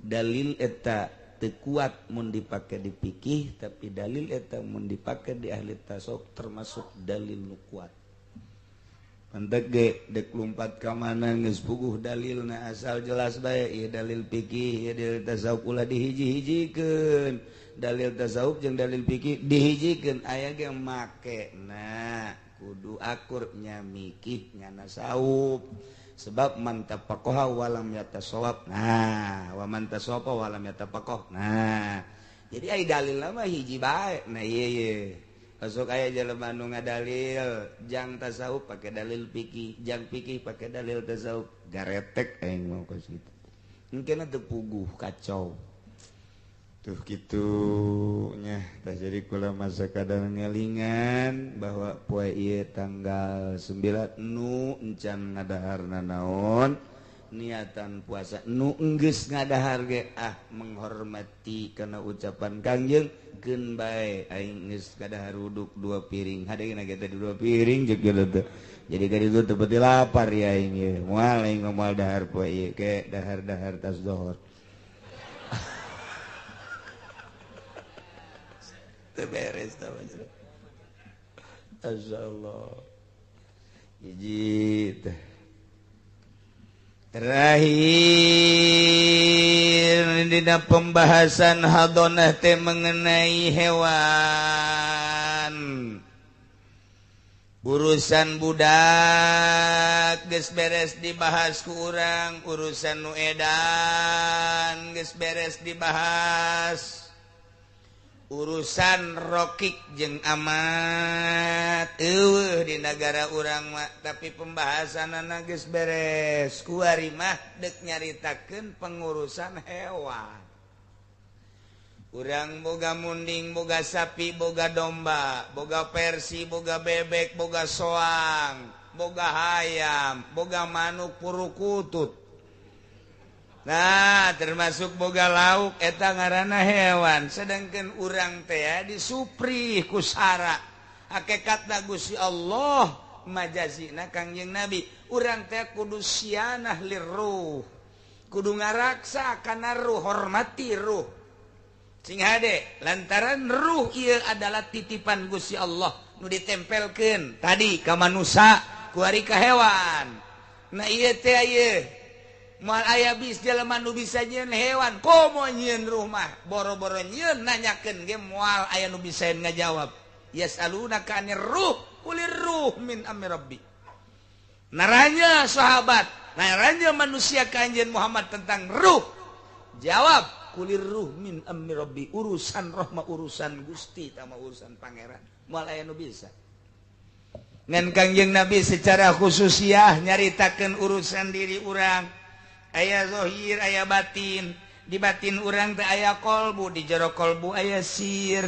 Dalil eta teu kuat mun dipake di fikih, tapi dalil eta mun dipake di ahli tasawuf termasuk dalil nu kuat. Pantek ge dek lumpat ka mana geus puguh dalilna asal jelas bae ieu dalil fikih ieu dalil tasawuf ulah dihiji-hijikeun. Dalil tasawuf jeung dalil fikih dihijikeun aya ge make nah kudu akur nya mikih nya tasawuf. Sebab man tafaqaha walam yatasawab. Nah, wa man tasawaba walam yatafaqah. Nah, jadi ai dalil mah hiji bae. Nah, ieu ye. Masuk aya jelema nu ngadalil jang tasawuf pake dalil fikih, jang fikih pake dalil tasawuf. Garetek aing mah kos kitu. Engkena teu puguh kacau. Tuh kitu nya tah jadi kula masa kadang ngelingan bahwa poe ieu tanggal 9 nu encan ngadaharna naon niatan puasa nu enggeus ngadahar ge ah menghormati kana ucapan Kangjeng keun bae aing geus ngadahar uduk 2 piring hadena ge teh 2 piring jeung teh jadi ka ditu teu beuti lapar ya aing ieu moal aing moal dahar poe ieu ke dahar-dahar tas dohor. Beres Allah hiji terakhir dina pembahasan hadonah teh mengenai hewan urusan budak geus beres dibahas ku urang, urusan nu edan geus beres dibahas, urusan rokik jeung amat eueuh di negara urang mah, tapi pembahasanana geus beres. Kuari mah deuk nyaritakeun pengurusan hewan. Urang boga munding, boga sapi, boga domba, boga persi, boga bebek, boga soang, boga hayam, boga manuk purukutut. Nah, termasuk boga lauk eta ngaranna hewan. Sedangkan urang teh disuprih ku sara. Hakikatna Gusti Allah majazina Kangjeng Nabi. Urang teh kudu sianah lirruh. Kudu ngaraksa kana ruh, hormati ruh. Sing hade lantaran ruh ieu adalah titipan Gusti Allah nu ditempelkeun tadi ka manusa kuari ka hewan. Nah ieu teh ieu moal aya bis jelema nu bisa nyieun hewan, komo nyieun ruh mah boro-boro nyieun nanyakeun ge moal aya nu bisa ngajawab. Yasalunaka anir ruh qulir ruh min amri rabbi. Naranya sahabat, naranya manusia ka Anjeun Muhammad tentang ruh. Jawab kulir ruh min amri rabbi, urusan roh mah urusan Gusti tama urusan pangeran, moal aya nu bisa. Ngan Kangjeng Nabi secara khususiah nyaritakeun urusan diri urang. Aya zahir, aya batin. Di batin urang teh aya kolbu, di jero kolbu aya sir,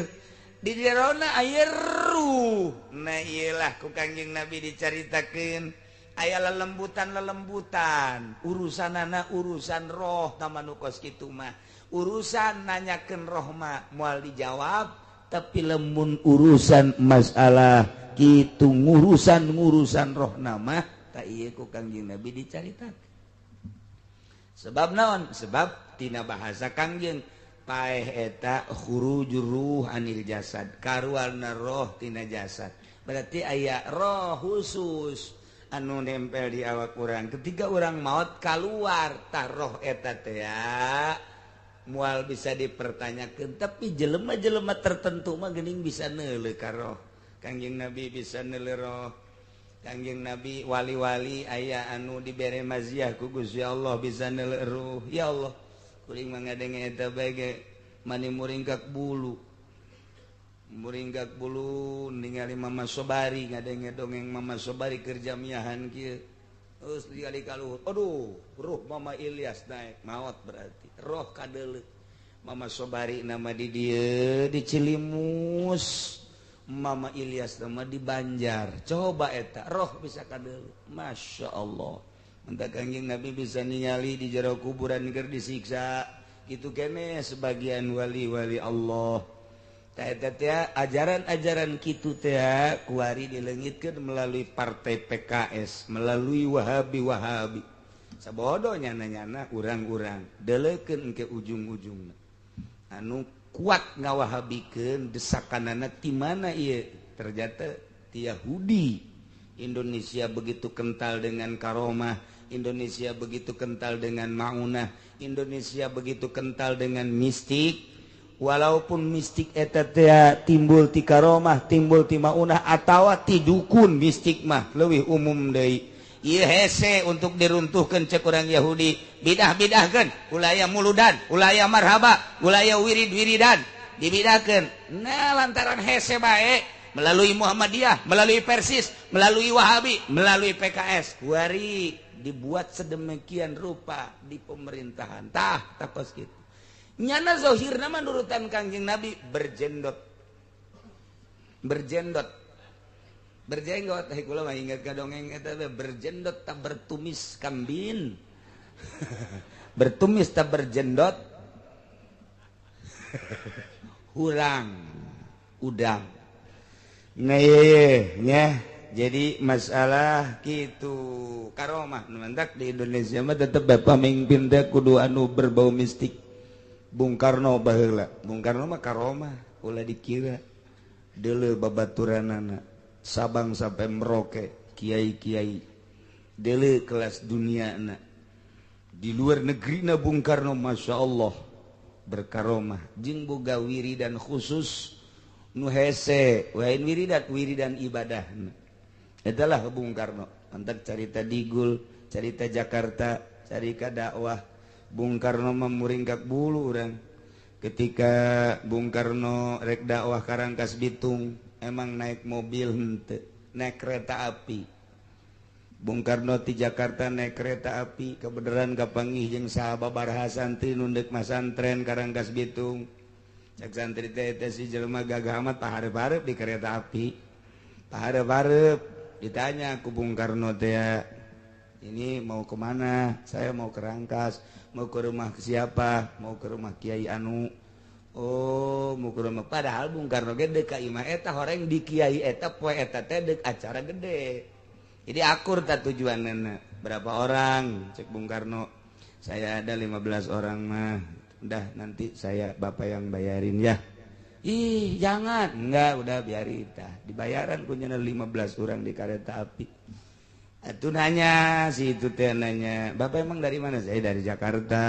di jerona aya ruh. Nah iyalah ku Kangjeng Nabi dicaritakeun aya lelembutan-lelembutan, urusanana urusan roh tama nu kos kitu mah. Urusan nanyakeun roh mah moal dijawab, tapi lemun urusan masalah kitu ngurusan-ngurusan roh nama tak ieu ku Kangjeng Nabi dicaritakeun. Sebab naon? Sebab tina bahasa Kangjeng paeh eta khurujur ruh anil jasad, karuarna roh tina jasad. Berarti aya roh khusus anu nempel di awak urang. Ketika urang maot kaluar tah roh eta teh moal bisa dipertanyakan, tapi jelema-jelema tertentu mah geuning bisa neuleuh ka roh. Kangjeng Nabi bisa neuleuh roh. Kangjeng Nabi wali-wali aya anu dibere maziah ku Gusti Allah bisa neuleuh ruh. Ya Allah, kuring mah ngadenge eta bae ge mani muringkak bulu. Muringkak bulu ningali Mama Sobari, ngadenge dongeng Mama Sobari keur jamiahan kieu. Terus ningali ka luhur, aduh, ruh Mama Ilyas naik, maot berarti. Roh kadeuleuh. Mama Sobari nama di dieu di Cilimus. Mama Ilyas nama di Banjar. Coba eta roh bisa kadeuleu. Masya Allah. Mentak Kangjeng Nabi bisa ningali di jero kuburan keur disiksa. Kitu kene sebagian wali-wali Allah. Tah eta teh ajaran-ajaran kitu teh kuari dileungitkeun melalui partai PKS, melalui Wahabi-Wahabi. Sabodonya nanyana urang-urang deleukeun ke ujung-ujungna. Anu kuat ngawahabikeun desakanana ti mana ieu? Ternyata ti Yahudi. Indonesia begitu kental dengan karomah, Indonesia begitu kental dengan maunah, Indonesia begitu kental dengan mistik. Walaupun mistik eta teh timbul ti karomah, timbul ti maunah atawa ti dukun, mistik mah leuwih umum deui. Ieu hese untuk diruntuhkan cek urang Yahudi, bidah-bidahkeun, ulaya muludan, ulaya marhaba, ulaya wirid-wiridan, dibidahkeun. Nah, lantaran hese bae melalui Muhammadiyah, melalui Persis, melalui Wahabi, melalui PKS, kuari dibuat sedemikian rupa di pemerintahan. Tah, takos kitu. Nyana zahirna menurutan Kangjeng Nabi berjendot. Berjendot. Berjenggot, hei kula mah ingat ka dongeng eta berjendot tak bertumis kambing. Bertumis tak berjendot. Hurang udang. Nah, ya. Jadi masalah gitu karomah nu mantak di Indonesia mah tetep pamimpin teh kudu anu berbau mistik. Bung Karno baheula. Bung Karno mah karomah ulah dikira. Deuleu babaturanana Sabang sampai Merauke, kiai-kiai deuleu kelas dunia na. Di luar negeri na Bung Karno Masya Allah berkaromah jeung boga wiridan khusus nu hese wain wiridan wiridan ibadah. Adalah Bung Karno antak carita Digul, carita Jakarta, carita dakwah. Bung Karno memuringkak bulu urang ketika Bung Karno rek dakwah Karangkas Bitung, emang naik mobil henteu, naik kereta api. Bung Karno ti Jakarta naik kereta api, kebenaran kapanggih jeung sahabat santri nu deuk masantren Karangkas Bitung. Cek santri teh teh si jelema gagah amat pahareup-hareup di kereta api. Pahareup-hareup ditanya ku Bung Karno teh, ini mau kemana? Saya mau ke Rangkas. Mau ke rumah siapa? Mau ke rumah Kiai Anu. Oh, mau ke rumah. Padahal Bung Karno ge deuk ka imah eta horeng di Kiai eta poe eta teh deuk acara gede. Jadi akur tak tujuanna. Berapa orang? Cek Bung Karno. Saya ada 15 orang mah. Udah nanti saya bapak yang bayarin ya. Ih, jangan. Enggak, udah biarin tah. Dibayaran punya 15 orang di kereta api. Itu nanya, si itu teh nanya, bapak emang dari mana? Saya dari Jakarta.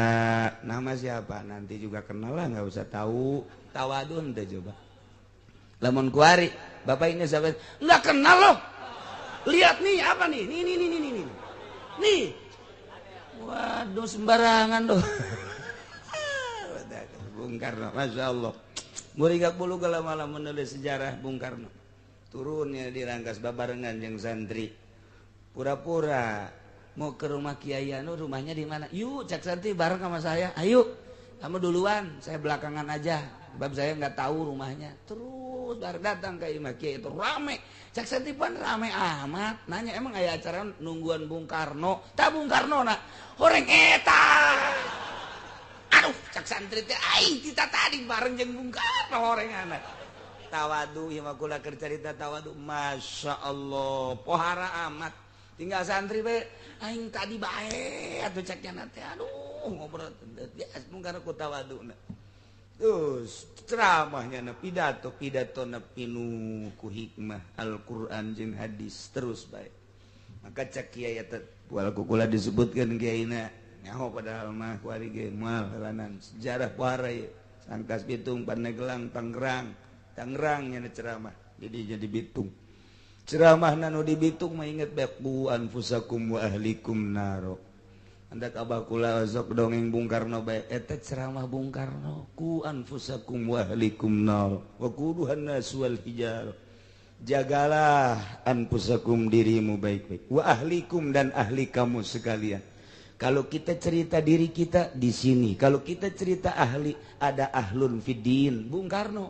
Nama siapa? Nanti juga kenal lah, nggak usah tahu. Tawadun teh coba. Lamun kuari, bapak ini siapa? Nggak kenal loh. Lihat nih, apa nih? Nih, nih, nih, nih, nih. Nih. Waduh, sembarangan loh. Bung Karno, Masya Allah. Muringkak bulu kalau malam menulis sejarah Bung Karno. Turunnya di Rangkas babarengan yang santri. Pura-pura mau ke rumah Kiai Anu, rumahnya di mana? Yuk, cek santri bareng sama saya. Ayo, kamu duluan, saya belakangan aja. Sebab saya nggak tahu rumahnya. Terus baru datang ke imah Kiai itu rame. Cek santri pan rame amat. Nanya emang aya acara nungguan Bung Karno? Tak Bung Karno nak. Horeng eta. Aduh, cek santri teh aing kita tadi bareng jeung Bung Karno horeng anak. Tawadu ieu mah kula keur carita tawadu. Masya Allah, pohara amat. Tinggal santri be aing tadi bae atuh cek nya teh aduh ngobrol bias Bung Karno ku tawaduna. Terus ceramahnya na pidato pidato na pinu ku hikmah Al-Qur'an jeung hadis terus bae. Maka cek kiai eta wal ku kula disebutkeun kiaina nyaho padahal mah kuari ge moal helanan sejarah pohara ieu. Sangkas Bitung, Pandeglang, Tangerang, Tangerang nya ceramah. Jadi jadi Bitung. Ceramah nanu di Bitung mah inget bae qu anfusakum wa ahlikum naro. Andak abah kula sok dongeng Bung Karno bae eta ceramah Bung Karno ku anfusakum wa ahlikum nar wa quduhan nas wal hijar. Jagalah anfusakum dirimu baik-baik, wa ahlikum dan ahli kamu sekalian. Kalau kita cerita diri kita di sini, kalau kita cerita ahli, ada ahlun fiddin Bung Karno.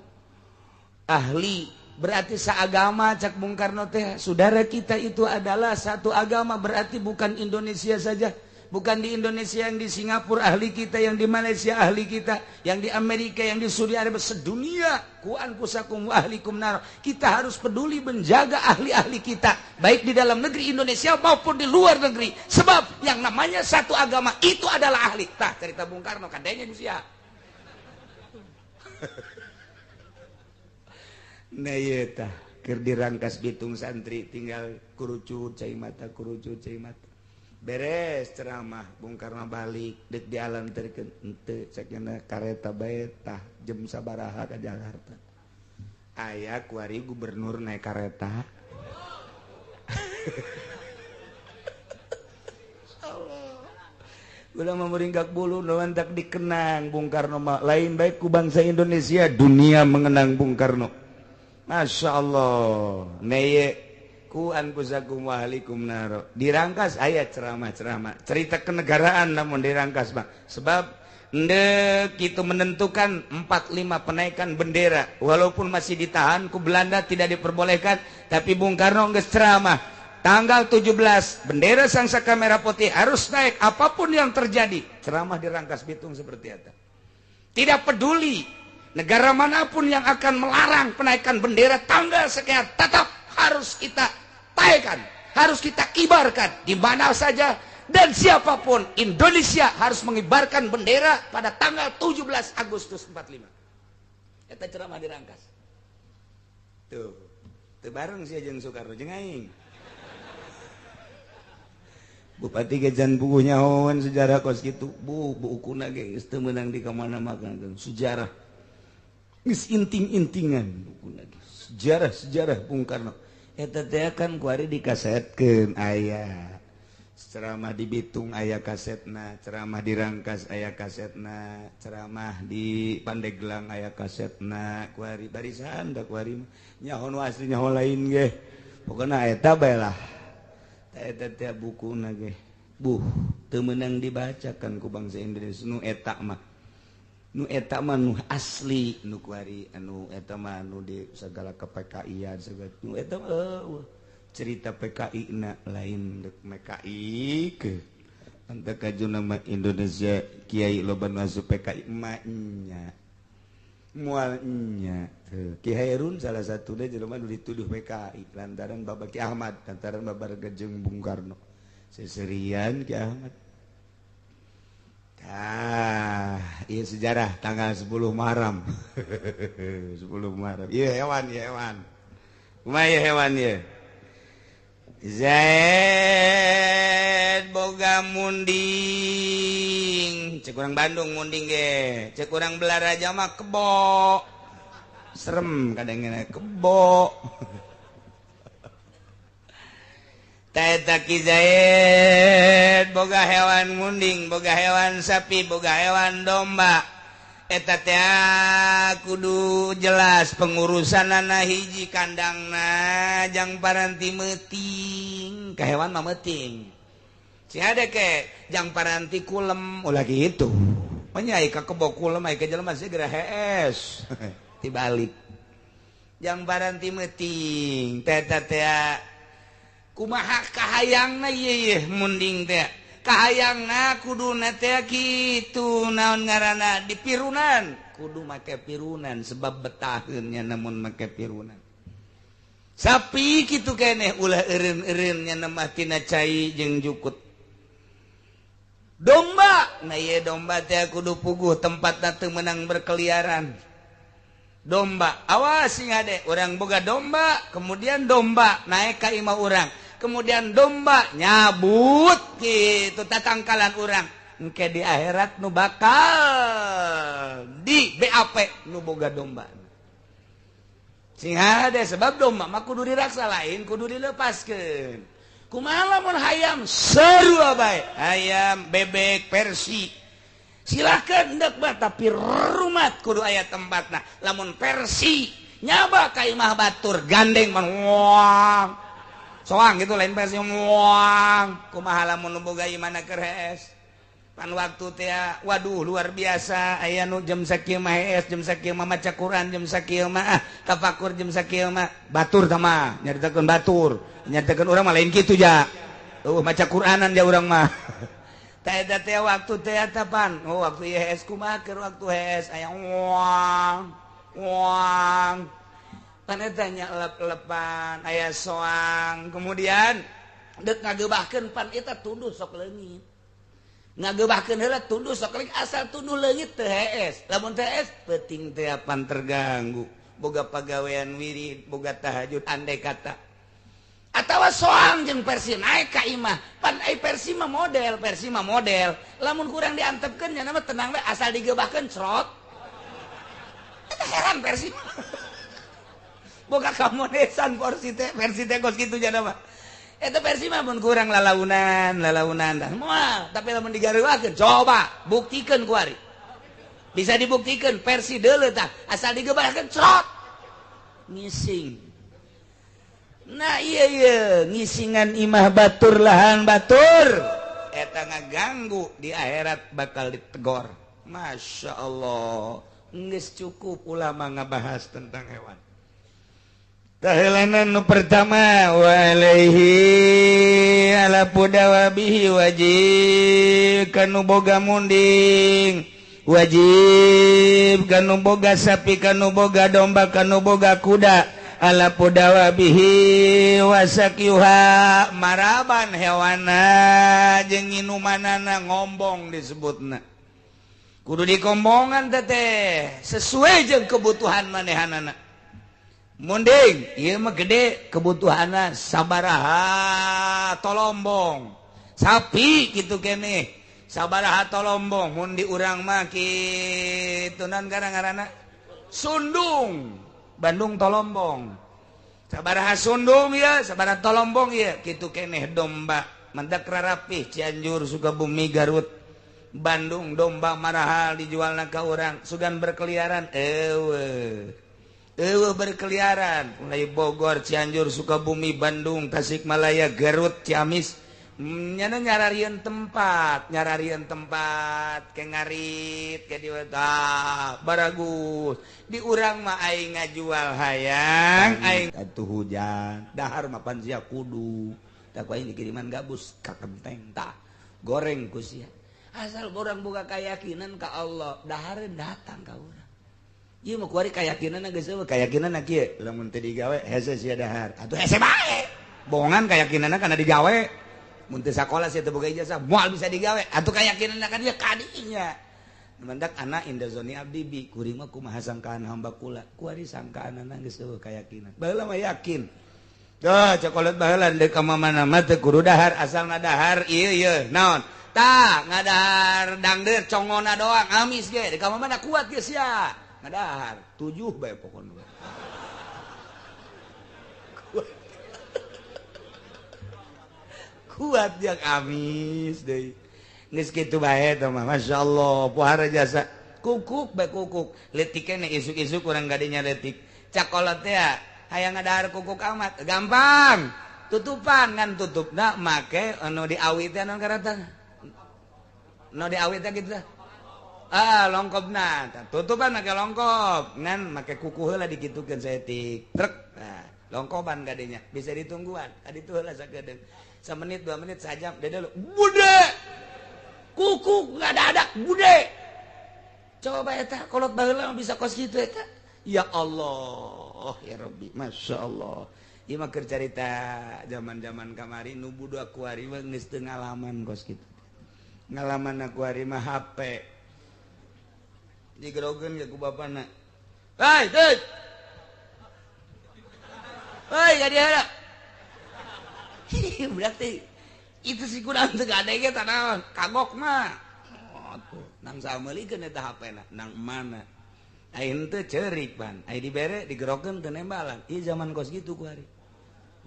Ahli Berarti seagama cak Bung Karno teh, saudara kita itu adalah satu agama, berarti bukan Indonesia saja. Bukan di Indonesia, yang di Singapura ahli kita, yang di Malaysia ahli kita, yang di Amerika, yang di Saudi Arabia, sedunia. Qu anfusakum wa ahlikum nar. Kita harus peduli menjaga ahli-ahli kita, baik di dalam negeri Indonesia maupun di luar negeri. Sebab yang namanya satu agama itu adalah ahli. Tah cerita Bung Karno kadenya sia. Nah ieu tah keur dirangkas Bitung santri tinggal kurucut cai mata, kurucut cai mata. Beres ceramah Bung Karno balik dek di alam terken henteu cekna kareta bae tah jam sabaraha ka Jakarta. Aya kuari gubernur naik kareta. Allah. Ulah meringkak bulu nu tak dikenang Bung Karno mah lain baik ku bangsa Indonesia, dunia mengenang Bung Karno. Masya Allah. Neye ku anfusakum wa ahlikum naro. Dirangkas ayat ceramah-ceramah cerita kenegaraan, namun dirangkas bang. Sebab ndek itu menentukan 45 penaikan bendera, walaupun masih ditahan ku Belanda tidak diperbolehkan, tapi Bung Karno geus ceramah tanggal 17 bendera sang saka merah putih harus naik apapun yang terjadi. Ceramah dirangkas Bitung seperti itu. Tidak peduli negara manapun yang akan melarang penaikan bendera tanggal sekian, tetap harus kita taikan, harus kita kibarkan di mana saja dan siapapun. Indonesia harus mengibarkan bendera pada tanggal 17 Agustus 45. Eta ceramah dirangkas. Tuh, teu bareng sia jeung Soekarno jeung aing. Bupati gejan buku nyahoan sejarah kos kitu. Bu, bukuna ge geus teu meunang di ka mana-mana sejarah. Geus inting-intingan bukuna ge. Sejarah-sejarah Bung Karno. Eta teh kan kuari dikasetkeun aya. Ceramah di Bitung aya kasetna, ceramah di Rangkas aya kasetna, ceramah di Pandeglang aya kasetna, kuari barisan da kuari nyaho nu asli nyaho lain ge. Pokona eta bae lah. Eta teh bukuna ge. Buh, teu meunang dibacakan ku bangsa Indonesia nu eta mah. Nu eta mah nu asli nu kuari anu eta mah nu di segala ke PKI-an segala nu eta cerita PKI na lain dek MKI ke anta kajuna mah Indonesia kiai loba nu asup PKI mah nya moal nya Ki Hairun salah satuna jelema nu dituduh PKI lantaran Bapak Ki Ahmad lantaran babar jeung Bung Karno seserian Ki Ahmad. Ah, iya sejarah tanggal 10 Muharram. 10 Muharram. Iya hewan, iya hewan. Kumaha ieu hewan ieu? Zaid boga munding. Cek urang Bandung munding ge. Cek urang Belaraja mah kebo. Serem kadang-kadang kebo. Taeta Ki Zaid boga hewan munding, boga hewan sapi, boga hewan domba. Eta teh kudu jelas pengurusanana hiji kandangna jang paranti meuting. Ka hewan mah meuting. Sing ade ke jang paranti kulem ulah kitu. Nya ka kebo kulem ai ka jelema segera hees. Tibalik. Jang paranti meuting. Eta teh kumaha kahayangna ieu munding teh kahayangna kuduna teh kitu naon ngaranna dipirunan kudu make pirunan sebab betaheun nya namun make pirunan sapi kitu keneh ulah eureun-eureun nya nemah tina cai jeung jukut domba nah ieu domba teh kudu puguh tempatna teu meunang berkeliaran domba awas sing ade urang boga domba kemudian domba naik ka imah urang kemudian domba nyabut gitu tatangkalan urang engke di akhirat nu bakal di BAP nu boga domba sing hade sebab domba mah kudu diraksa lain kudu dilepaskeun kumaha lamun hayam sarua bae hayam bebek persi silakan hendak bah tapi rumat kudu aya tempatna lamun persi nyaba ka imah batur gandeng man wang soang gitu lain persi wang kumaha lamun nu boga imahna keur hees Pan waktu teh waduh luar biasa aya nu jam sakieu mah hees, jam sakieu mah maca Quran, jam sakieu mah tafakur, jam sakieu mah batur tah mah nyaritakeun batur, nyaritakeun urang mah lain kitu ja. Maca Quranan ja urang mah. Tah eta teh waktu teh eta pan. Oh waktu ieu hees kumaha keur waktu hees aya wang wang. Pan eta nya elep-elepan aya soang. Kemudian deuk ngagebahkeun pan eta tunduh sok leungit. Ngagebahkeun heula tunduh sok leungit asal tunduh leungit teu hees. Lamun teu hees peuting teh pan terganggu. Boga pagawean wirid, boga tahajud andai kata. Atawa soang jeung Persi naik ka imah. Pan ai Persi mah model, Persi mah model. Lamun kurang diantepkeun nya mah tenang we asal digebahkeun cerot. Eta heran Persi mah. Boga kamonesan Persi teh, Persi teh kos kitu nya mah. Eta Persi mah mun kurang lalaunan, lalaunan dah moal, tapi lamun digareuakeun coba buktikeun ku ari. Bisa dibuktikan Persi deuleu tah, asal digebahkeun cerot. Ngising. Nah iya iya ngisingan imah batur lahan batur eta ngaganggu di akhirat bakal ditegor. Masya Allah geus cukup ulama ngabahas tentang hewan. Tahelanan nu pertama walaihi ala pudawabihi wajib kanu boga munding, wajib kanu boga sapi, kanu boga domba, kanu boga kuda. Ala pudawa bihi wasakyuha maraban hewana jeung nginumanana ngombong disebutna. Kudu dikombongan teteh sesuai jeung kebutuhan manehanana. Munding ieu mah gede kebutuhanna sabaraha tolombong. Sapi kitu keneh sabaraha tolombong mun di urang mah kitu naon ngaranna sundung. Bandung tolombong sabaraha sundung ya sabaraha tolombong ya kitu keneh domba mendak rarapih Cianjur Sukabumi Garut Bandung domba marahal dijualna ka urang sugan berkeliaran eueuh eueuh berkeliaran mulai Bogor Cianjur Sukabumi Bandung Tasikmalaya Garut Ciamis nyana nyararieun tempat ke ngarit ke diweta baragus di urang mah aing ngajual hayang aing atuh hujan dahar mah pan sia kudu tah ku aing dikiriman gabus ka kenteng tah goreng ku sia asal urang boga keyakinan ka Allah dahareun datang ka urang ieu mah kuari kayakinanna geus eueuh kayakinanna kieu lamun teu digawe hese sia dahar atuh hese bae bohongan kayakinanna kana digawe mun teu sakola sia teu boga ijazah moal bisa digawe atuh kayakinan ka dia kadinya mendak anak indazoni abdi bi kuring mah kumaha sangkaan hamba kula kuari sangkaanana geus eueuh kayakinan baheula mah yakin tah cokolet baheula deuk ka mana mah teu kudu dahar asal ngadahar ieu ieu naon tah ngadahar dangdeur congona doang amis ge deuk ka mana kuat ge sia ngadahar 7 bae pokona kuat yang amis deui geus kitu bae teh mah masyaallah pohara jasa kukuk bae kukuk leutik keneh isuk-isuk urang gadinya leutik cakolot teh hayang ngadahar kukuk amat gampang tutupan ngan tutupna make anu diawi teh naon karatan nu diawi teh kitu teh ah longkopna tutupan make longkop ngan make kuku heula dikitukeun saeutik trek nah longkopan gadinya bisa ditungguan tadi tuh heula sakedeung semenit 2 menit sajam dede lu bude kuku nggak ada bude coba eta kolot baheula bisa kos kitu eta ya Allah ya Rabbi Masya Allah ieu mah keur carita zaman-zaman kamari nu budak kuari mah geus teu ngalaman kos kitu ngalaman kuari mah HP digerogeun ge ku bapana hei deut hei ka dieu heula. Berarti itu si kurang teu gade ge tanaon kagok mah oh, tuh nang sameulikeun eta HP na nang mana aing teu ceurik pan ai dibere digerokeun teu nembalan ieu zaman kos kitu ku ari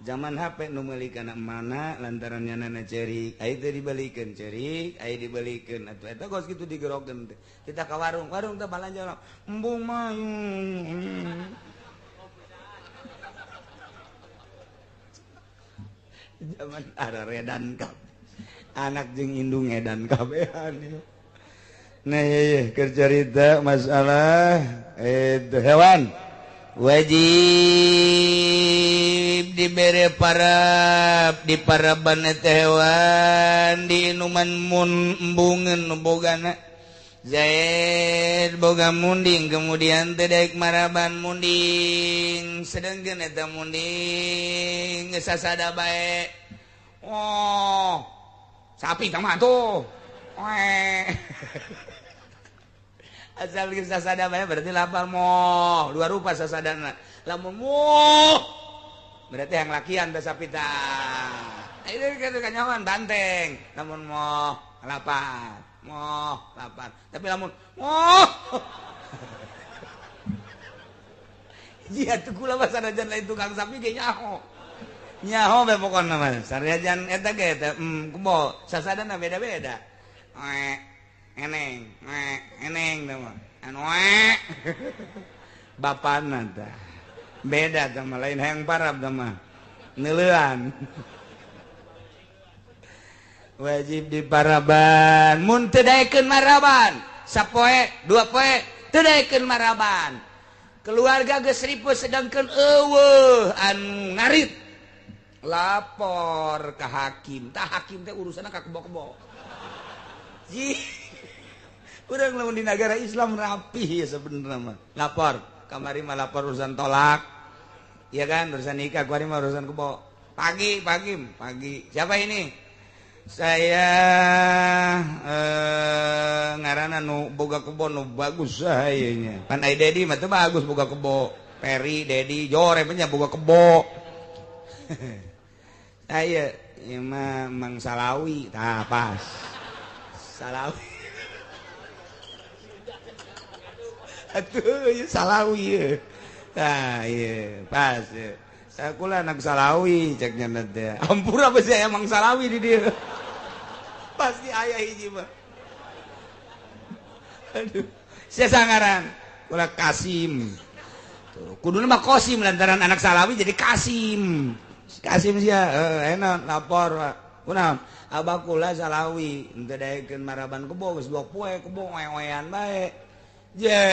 zaman HP nu meuli kana mana lantaran nyanana ceurik ai teu dibalikeun ceurik ai dibalikeun atuh eta kos kitu digerokeun teh kita ka warung warung teh balanja embung mah zaman araredan kap Anak jeung indung edan kabehan. Nah iya keur carita masalah itu hewan wajib dibere parab di paraban eta hewan diinuman mun embungeun nu bogana Zaid boga munding kemudian teh daek maraban munding sedengkeun eta munding geus sasada bae. Oh sapi tah mah tuh. Asal geus sasada bae berarti lapar moh dua rupa sasadana. Lamun moh berarti yang lakian teh sapi tah. Itu kitu kanyawan banteng. Lamun moh lapar, moh lapar. Tapi lamun moh jia tuh kula mah sanajan lain tukang sapi ge nyaho. Nyaho be pokona mah. Sanajan eta ge teh kebo sasadana beda-beda. Eneng, eneng teh mah. Anu bapana tah. Beda tah mah lain hayang parab tah mah. Neuleuan. Wajib diparaban. Mun teu daekeun maraban, sapoe, dua poe teu daekeun maraban. Keluarga geus ripuh sedangkeun eueuh anu ngarit. Lapor ka hakim. Tah hakim teh urusanna ka kebo-kebo. Ji. Urang lamun di negara Islam rapih ya sebenarnya mah. Lapor, kamari mah lapor urusan tolak. Iya kan, urusan nikah, kuari mah urusan kebo. Pagi, pagi, pagi. Siapa ini? Saya ngaranna nu boga kebo nu bagus saha nya. Pan ai Dedi mah teu bagus boga kebo. Peri, Dedi, jore nya boga kebo. Saya ieu mah Mang Salawi, tah pas. Salawi. Atuh ieu Salawi ye. Tah ieu pas ye. Saya kula anak Salawi cek nya teh. Ampura beusi aya Mang Salawi di dieu. Pasti aya hiji mah. Aduh, sia sangaran kula Kasim. Tuh, kuduna mah Kosim lantaran anak Salawi jadi Kasim. Kasim sia enak lapor Pak. Kunaon? Abah kula Salawi henteu daekeun maraban kebo geus dua poe kebo ngoe-ngoean bae. Je,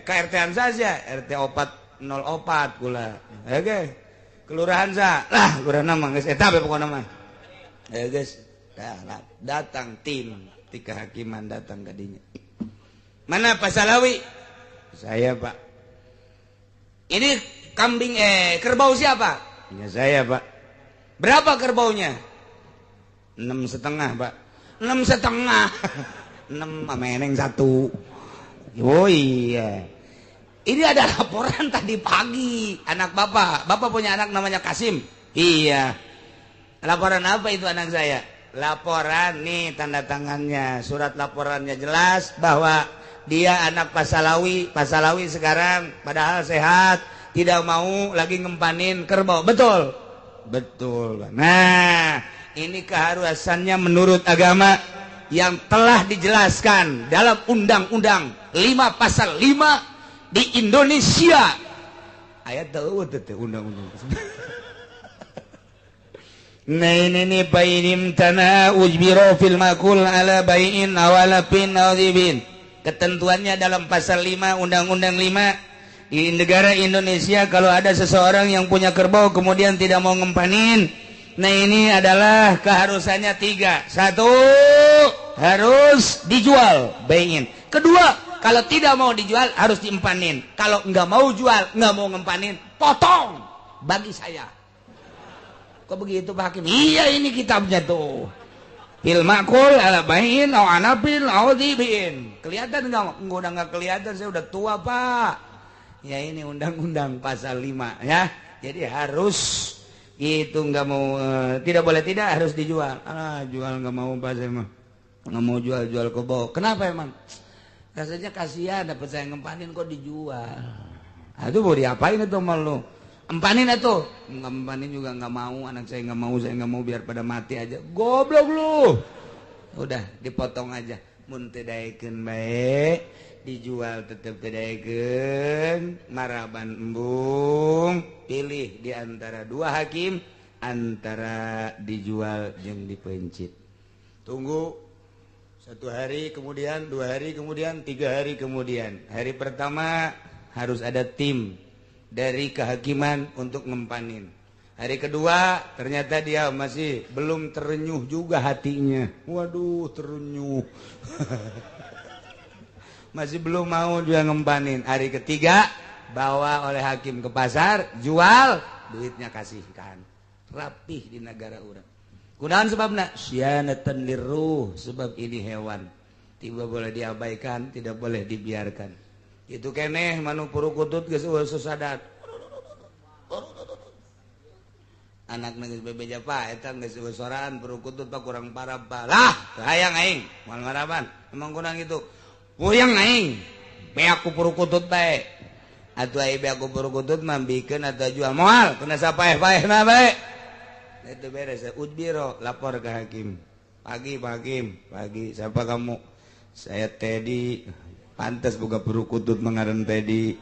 ka RT-an saja, RT 404 kula. Oke. Kelurahan sa. Lah, kelurahan mah geus eta bae pokona mah. Geus. Datang tim ti kehakiman datang ka dinya. Mana Pak Salawi? Saya, Pak. Ini kambing kerbau siapa? Ya saya, Pak. Berapa kerbaunya? 6,5, Pak. 6,5. 6 meneng 1. Oh iya. Ini ada laporan tadi pagi. Anak bapak. Bapak punya anak namanya Kasim. Iya. Laporan apa itu anak saya? Laporan nih tanda tangannya. Surat laporannya jelas bahwa dia anak Pak Salawi. Pak Salawi sekarang padahal sehat, tidak mau lagi ngempanin kerbau. Betul? Betul. Nah, ini keharusannya menurut agama yang telah dijelaskan dalam Undang-Undang 5 Pasal 5 di Indonesia. Ayat tahu teh undang-undang. Nah ini nih bainim tanah ujbiro fil makul ala baiin awalapin awdibin. Ketentuannya dalam pasal 5 Undang-Undang 5 di negara Indonesia, kalau ada seseorang yang punya kerbau kemudian tidak mau ngempanin, nah ini adalah keharusannya 3. 1, harus dijual baiin. Kedua, kalau tidak mau dijual harus diempanin. Kalau nggak mau jual, nggak mau ngempanin, potong bagi saya. Kok begitu Pak Hakim? Iya ini kitabnya tuh. Fil makul ala baiin au anapin au dibin. Kelihatan nggak? Udah nggak kelihatan, saya udah tua Pak. Ya ini undang-undang pasal 5 ya. Jadi harus itu, nggak mau tidak boleh tidak harus dijual. Ah, jual nggak mau Pak, saya mah nggak mau jual-jual kebo. Kenapa emang? Rasanya kasihan dapat saya ngempanin kok dijual. Aduh mau diapain itu sama lu? Empanin atuh. Nggak empanin juga nggak mau, anak saya nggak mau, saya nggak mau, biar pada mati aja. Goblok lu. Udah dipotong aja. Mun teu daekeun bae, dijual tetep teu daekeun, maraban embung, pilih di antara dua hakim, antara dijual jeung dipencit. Tunggu 1 hari kemudian, 2 hari kemudian, 3 hari kemudian. Hari pertama harus ada tim dari kehakiman untuk ngempanin. Hari kedua ternyata dia masih belum terenyuh juga hatinya. Waduh, terenyuh. Masih belum mau dia ngempanin. Hari ketiga bawa oleh hakim ke pasar, jual, duitnya kasihkan. Rapih di negara urang. Kunaon sebabna? Syianatan lirruh, sebab ini hewan. Tidak boleh diabaikan, tidak boleh dibiarkan. Itu keneh manu purukutut geus eueuh sadat. Anak geus bebeja pa eta geus eueuh soraan purukutut pa kurang parah pa. Lah, hayang aing moal maraban. Emang kurang itu. Puyeng aing. Beak ku purukutut bae. Atuh ai beak ku purukutut mah bikeun atawa jual moal, kena sapaeh-paehna bae. Itu beres. Udbiro lapor ke hakim. Pagi Pak Hakim, pagi siapa kamu? Saya Teddy. Pantas buka perukutut mengaran Teddy.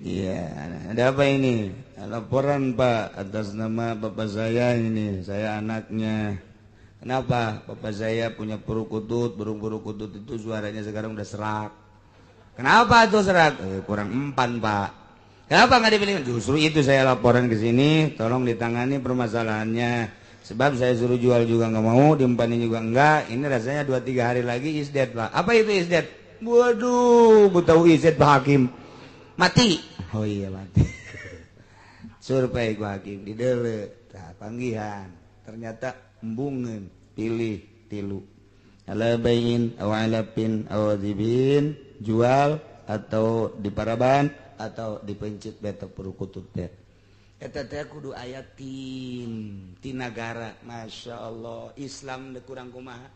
Iya, ada apa ini? Laporan Pak atas nama bapak saya ini, saya anaknya. Kenapa? Bapak saya punya perukutut, burung perukutut itu suaranya sekarang udah serak. Kenapa tuh serak? Kurang empan Pak. Kenapa nggak dibeli? Justru itu saya laporan ke sini, tolong ditangani permasalahannya. Sebab saya suruh jual juga nggak mau, diempanin juga enggak. Ini rasanya 2-3 hari lagi is dead Pak. Apa itu is dead? Waduh, bu tahu is dead Pak Hakim. Mati. Oh iya mati. Survei ku hakim di dele, tah panggihan. Ternyata embungeun, pilih tilu. Ala bayin aw alapin aw dzibin, jual atau diparaban atau dipencet beta perukutut teh. Eta teh kudu aya tim ti nagara. Masya Allah, Islam teh kurang kumaha.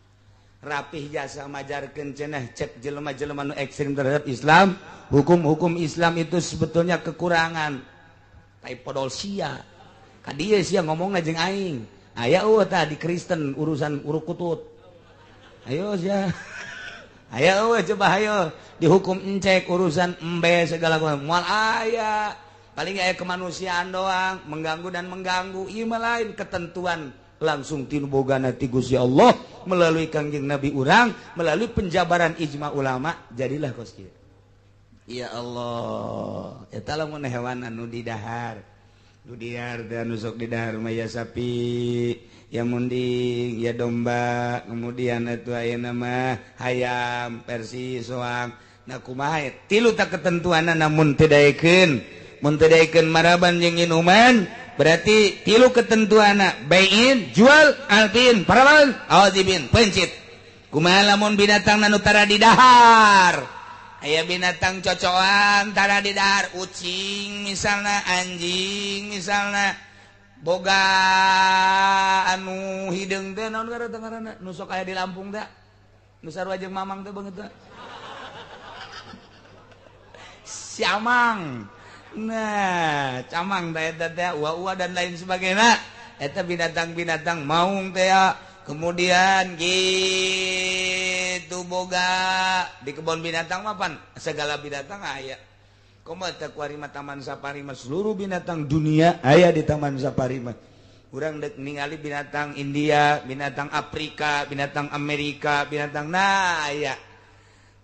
Rapih jasa majarkeun cenah cek jelema-jelema nu ekstrim terhadap Islam, hukum-hukum Islam itu sebetulnya kekurangan. Tai podol sia. Ka dieu sia ngomongna jeung aing. Aya eueuh tah di Kristen urusan urukutut. Ayo sia. Ayo coba ayo dihukum encek urusan embe segala moal aya. Paling aya kemanusiaan doang, mengganggu dan mengganggu. Ieu mah lain ketentuan langsung tinu bogana ti Gusti Allah melalui Kangjeng Nabi urang, melalui penjabaran ijma ulama, jadilah kos kieu. Ya Allah, eta lamun hewan anu didahar. Nu didahar teh anu sok didahar mah ya sapi, ya munding, ya domba, kemudian itu aya nama hayam, persi, soang. Nah kumaha tilu tak ketentuanna namun teu daekeun. Mun teu daekeun maraban jeung inuman, berarti tilu ketentuanna baiin, jual, alpin, paraban, awazibin, pencit. Kumaha lamun binatang anu tara didahar? Aya binatang cocoan tara didahar, ucing misalna, anjing misalna, boga anu hideung teh naon ngaranna nu sok aya di Lampung teh, nu sarua jeung mamang teh beungeut teh, si amang. Nah, camang teh eta teh ua-ua dan lain sebagainya. Eta binatang-binatang maung teh ya. Kemudian gitu boga di kebun binatang mah pan segala binatang aya. Komo teh kuari mah taman safari mah seluruh binatang dunia aya di taman safari mah. Urang dek ningali binatang India, binatang Afrika, binatang Amerika, binatang nah aya.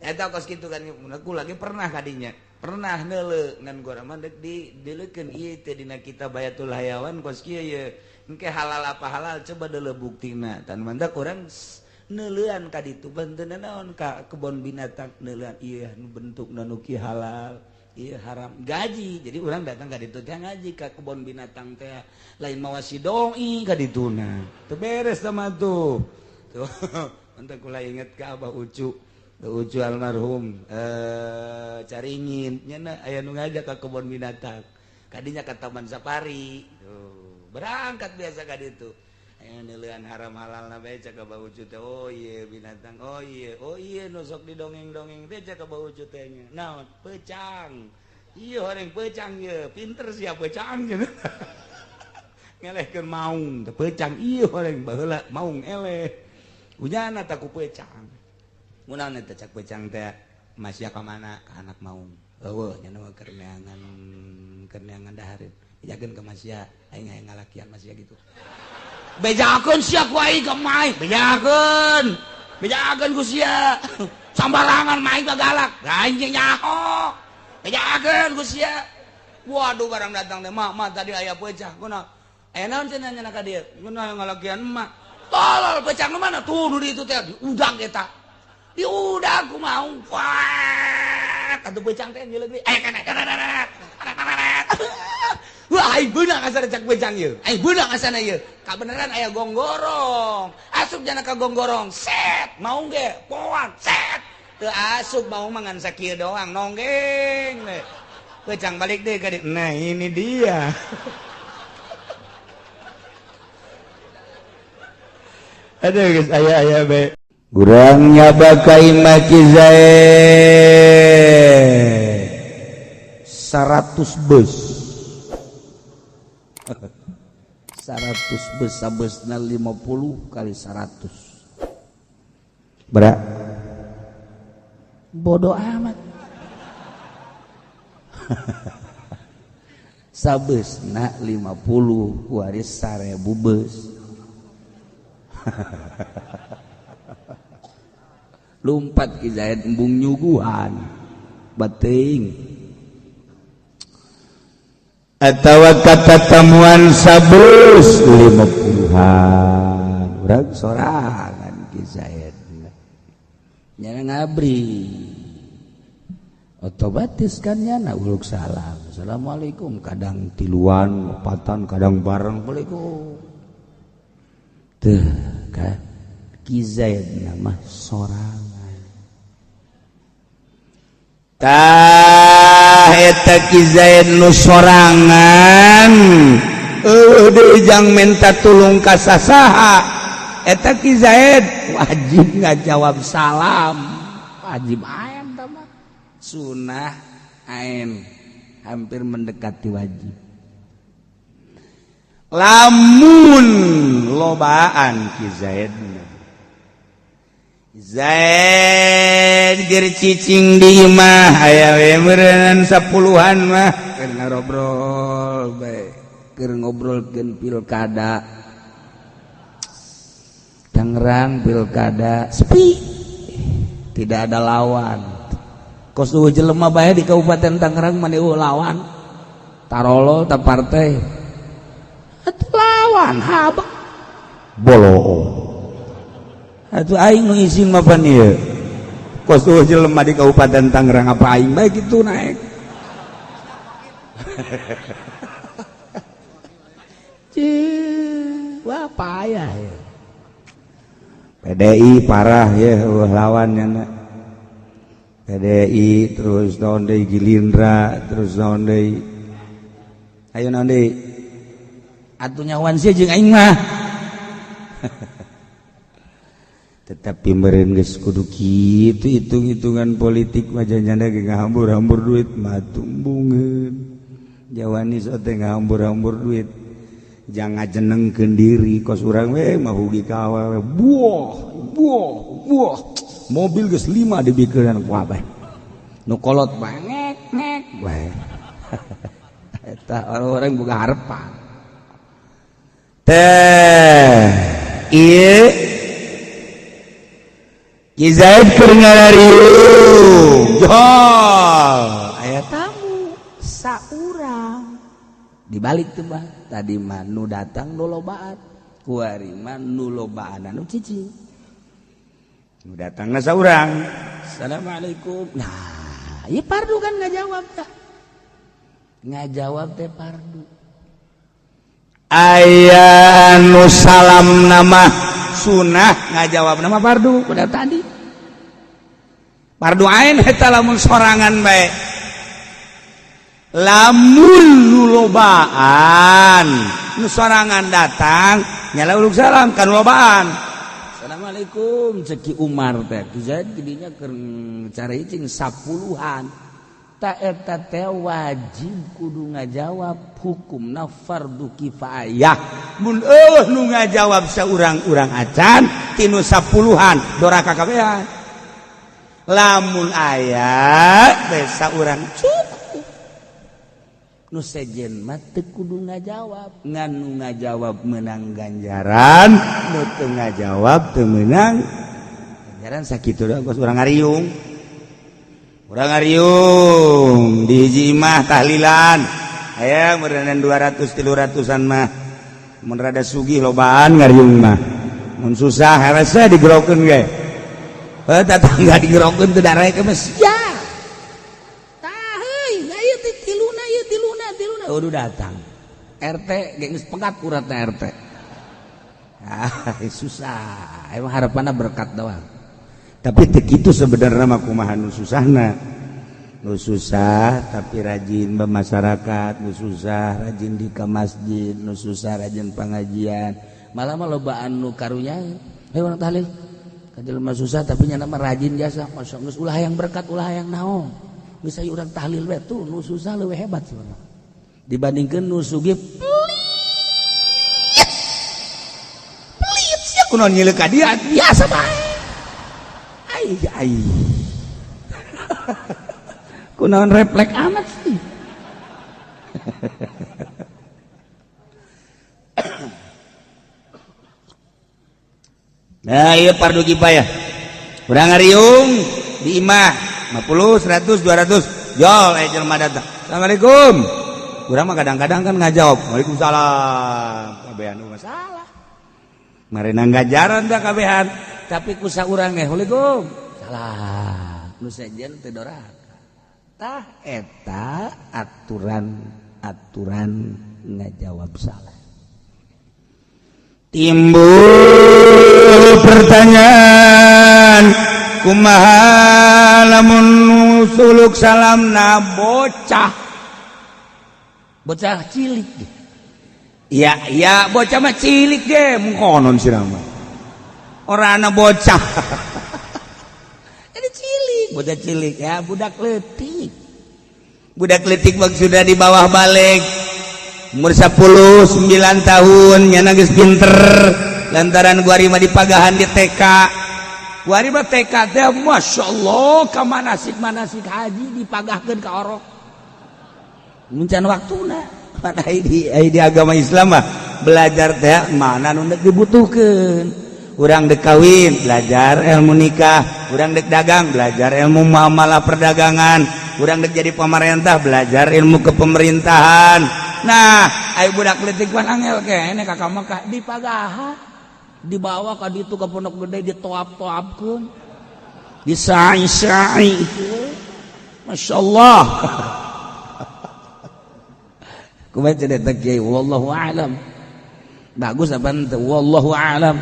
Eta kos kitu kan aku lagi pernah kadinya. Pernah neuleuh ngan gua mah dek di dileukeun ieu teh dina kitab Bayatul Hayawan kos kieu ye. Engke halal apa halal coba deuleu buktina. Tan mantak urang neuleuan ka ditu banteuna naon ka kebon binatang neuleuan ieu nu bentukna nu kieu halal, ieu haram. Gaji. Jadi urang datang ka ditu teh ngaji ka kebon binatang teh lain mawa si doi ka dituna. Teu beres sama tuh. Tuh mantak kula inget ka Abah Ucu. Ucu almarhum caringin nya aya nu ngajak ka kebon binatang. Kadinya ka taman safari. Tuh, berangkat biasa ka ditu. Aya neuleuan haram halal na bae cak Abah Ucu teh. Oh ieu binatang. Oh ieu. Oh ieu nu sok didongeng-dongeng teh cak Abah Ucu teh nya. Naon? Pecang. Ieu horeng pecang ieu. Pinter sia pecang cenah. Ngelehkeun maung teh pecang ieu horeng baheula maung eleh. Ujana tah ku pecang. Munaon eta cak pecang teh masih ka mana ka anak maung. Eueuh nya mah keur neangan dahareun. Dijakeun ka masya aing hayang ngalakian masya gitu. Bejakeun sia ku aing ka maing, bejakeun. Bejakeun ku sia. Sambarangan maing galak. Aing nyaho. Bejakeun ku sia. Waduh barang datang teh, "Mak, mak tadi aya pecah." Kunaon? Aya naon cenah nya ka dieu? Kunaon ngalakian emak. Tolol pecah nu mana? Tuh nu di itu teh diudag eta. Diudag ku mau. Wah, atuh pecang teh nyeuleuk deui. Aya kana. Wah, aing beunang asana cak pecang ieu. Aing beunang asana ieu. Kabeneran aya gonggorong. Asup jana ka gonggorong. Set, mau ge poan, set. Teu asup mau mangan sakieu doang nonggeng. Pecang balik deui ka dieu. Nah, ini dia. Aduh geus aya-aya bae. Urang nyaba ka imah Ki Zaid 100 bus. 100 bus sabesna 50 kali 100. Berat. Bodoh amat. Sabesna 50 kuari 1000 bus. Lumpat Ki Zaid embung nyuguhan bating atawa kata temuan sabus 50-an urang sorangan Ki Zaid nyana ngabri otomatis kan nyana uluk salam assalamualaikum kadang tiluan opatan kadang bareng assalamualaikum teh kan Ki Zaid nama sorangan tah eta Ki Zaid nu sorangan eueuh deui jang menta tulung ka sasaha eta Ki Zaid wajib ngajawab salam wajib aen tah mah sunah aen hampir mendekati wajib lamun lobaan Ki Zaid Zaid ger cicing di imah aya we meureun 10-an mah keur ngarobrol bae keur ngobrolkeun pilkada Tangerang pilkada sepi tidak ada lawan kos eueuh jelema bae di Kabupaten Tangerang mah eueuh lawan tarolol ta partai atuh lawan habak boloo atuh aing nu izin mah pan ieu kos eueuh jelema di Kabupaten Tangerang apa aing bae kitu naik cih wah payah ya PDI parah ya eueuh lawan nya PDI terus naon deui Gilindra terus naon deui ayo naon deui atuh nyawan sia jeung aing mah tetapi meureun geus kudu kitu hitung-hitungan politik mah janjana ge ngahambur-hambur duit mah tumbungeun jawani sok teh ngahambur-hambur duit jangan ngajenengkeun diri kos urang we mah hugi ka awewe buah buah buah mobil geus 5 dibikeun ku abah nu kolot bae ngek ngek bae eta orang boga harepan teh ieu Ki Zaid keur ngarariung jol aya tamu saurang dibalik tuh bah tadi mah nu datang nu lobaan kuari mah nu lobaan anu cicing nu datangna saurang assalamualaikum nah ieu pardu kan ngajawab tah ngajawab teh pardu aya nu salam nama sunah ngajawab nama pardu udah tadi pardu ain eta lamun sorangan bae lamun nu lobaan nu sorangan datang nyala uluk salam kan lobaan assalamualaikum ceki Umar teh Ki Zaid didinya keur caricing 10-an ta eta teh wajib kudu ngajawab hukumna fardu kifayah mun eueuh nu ngajawab saurang-urang acan tinu 10-an doraka kabehan lamun aya besa urang cukup Nu sejen mah teu kudu ngajawab, ngan nu ngajawab menang ganjaran, nu teu ngajawab teu meunang ganjaran. Sakitu doang kos urang ngariung. Urang ngariung di hiji imah tahlilan aya meureunnan 200 300-an mah. Mun rada sugih lobaan ngariung mah, mun susah harasa digerokeun ge. Heuh, tetangga digerokeun teu darek mah sia. Tah heuy, ieu teh tiluna, ieu tiluna, tiluna. Udah datang RT geus pegat uratna RT. Ah, susah. Emang harapannya berkat doang. Tapi teu kitu sebenarnya mah. Kumaha nu susahna? Nu susah tapi rajin bermasyarakat, nu susah rajin di ke masjid, nu susah rajin pengajian. Malah mah lobaan nu karunya. Ayo urang tahlil. Ka jelema susah tapi nyana mah rajin jasa. Masya geus ulah hayang berkat, ulah hayang naon. Geus ayo urang tahlil we tuh, nu susah leuwih hebat sebenarnya. Dibandingkeun nu sugih pelit. Pelit sia, kunaon nyileuk ka dia biasa bae. Ai ai. Kunaon refleks amat sih. Nah, iya fardu kifayah. Urang ngariung di imah 50, 100, 200. Jol eh jelema datang. Assalamualaikum. Urang mah kadang-kadang kan ngajawab, waalaikumsalam. Kabehan masalah. Marena ngajaran tah kabehan, tapi ku saurang ge waalaikum. Salah. Nu sejen teu doraka. Tah eta aturan-aturan ngajawab salah. Timbul pertanyaan, kumaha lamun suluk salamna bocah, bocah cilik ge? Ya ya, bocah mah cilik ge mungkonon sirah mah orangna bocah. Ini cilik, bocah cilik ya, budak leutik. Budak leutik maksudnya di bawah balig, umur 10 9 tahun, nyana geus pinter lantaran gua mah dipagahan di TK. Gua mah TK teh Masya Allah ka manasik manasik haji dipagahkeun ka orok muncan waktuna. Mana di agama Islam mah belajar teh mana nu deuk dibutuhkeun. Urang dek kawin belajar ilmu nikah, urang dek dagang belajar ilmu muamalah perdagangan, urang dek jadi pemerintah belajar ilmu kepemerintahan. Nah, ayo budak leutik pan angel keneh ka Mekah dipagahan, dibawa ka ditu ka Pondok Gede, ditoap-toapkeun, disai-sai. Masya Allah. Kumaha cenah kiai? Wallahu a'lam. Bagus apa henteu? Wallahu a'lam.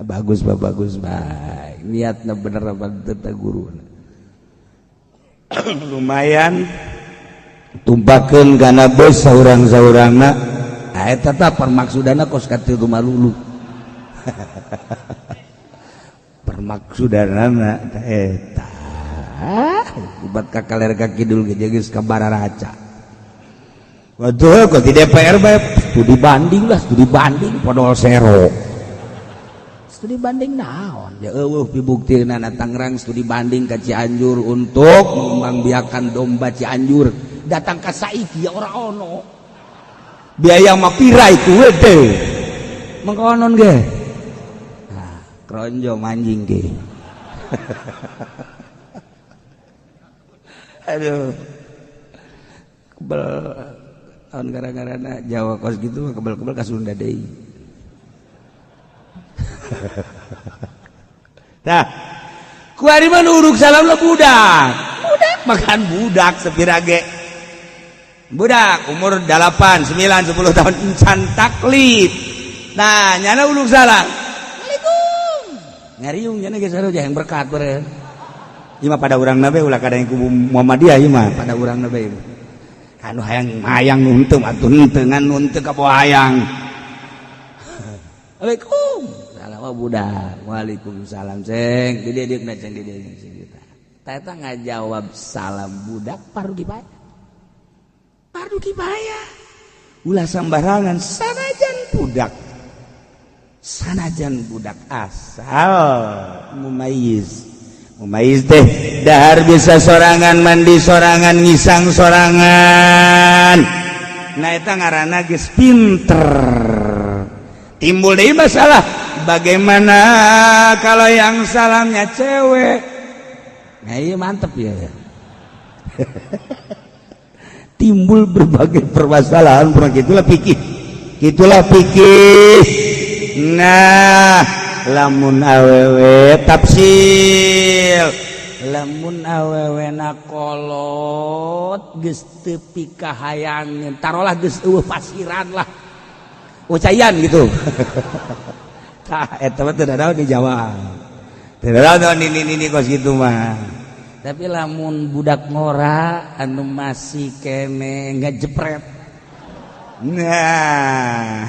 Bagus bah, bagus baik. Niatna bener apa henteu teh guruna. Lumayan tumpakeun kana bus saurang-saurangna. Ah, eta tah permaksudana kos katitu malulu. Permaksudanana eta ubat ka kaler ka kidul ge geus ka bararaca. Waduh, kok di DPR bae studi banding lah, studi banding podol sero. Studi banding naon? Ya eueuh pibuktina. Tangerang studi banding ke Cianjur untuk mengembangbiakan domba Cianjur. Datang ka saiki ya ora ono. Biaya mah pira iku gede. Mengkonon ge. Nah, kronjo manjing ge. Aduh. Kebel tahun gara-gara Jawa kos gitu mah kebel-kebel ka Sunda deui. Nah, kuari mah uruk salam lah budak. Budak makan budak sepirage. Budak umur 8, 9, 10 tahun encan taklif. Nah, nyana uluk salam. Assalamualaikum. Ngariung nyana geus yang berkat beureun. Ieu mah pada urang nabe, ulah kada yang kubu Muhammadiyah, ieu mah pada urang nabe. Anu hayang hayang nu henteu atuh henteu, ngan nu henteu ka hayang. Assalamualaikum. Salam budak. Waalaikumsalam ceng. Di dieu dieu ceng, di dieu ceng. Tah eta ngajawab salam budak fardu kifayah. Fardu kifayah. Ulah sambarangan sanajan budak. Sanajan budak asal mumayyiz. Mumaiz teh dahar bisa sorangan, mandi sorangan, ngisang sorangan. Nah, eta ngaranna geus pinter. Timbul deui masalah, bagaimana kalau yang salamnya cewek? Nah, iya mantep ya. Timbul berbagai permasalahan, pernah itulah pikir, itulah pikir. Nah, lamun awewe tafsil, lamun awewe na kolot geus teu pikahayangeun, tarolah geus eueuh pasiran lah, ucayan gitu. Tah, eta mah teu naon dijawab, teu naon ini kos kitu mah. Tapi lamun budak ngora anu masih kene ngejepret, nah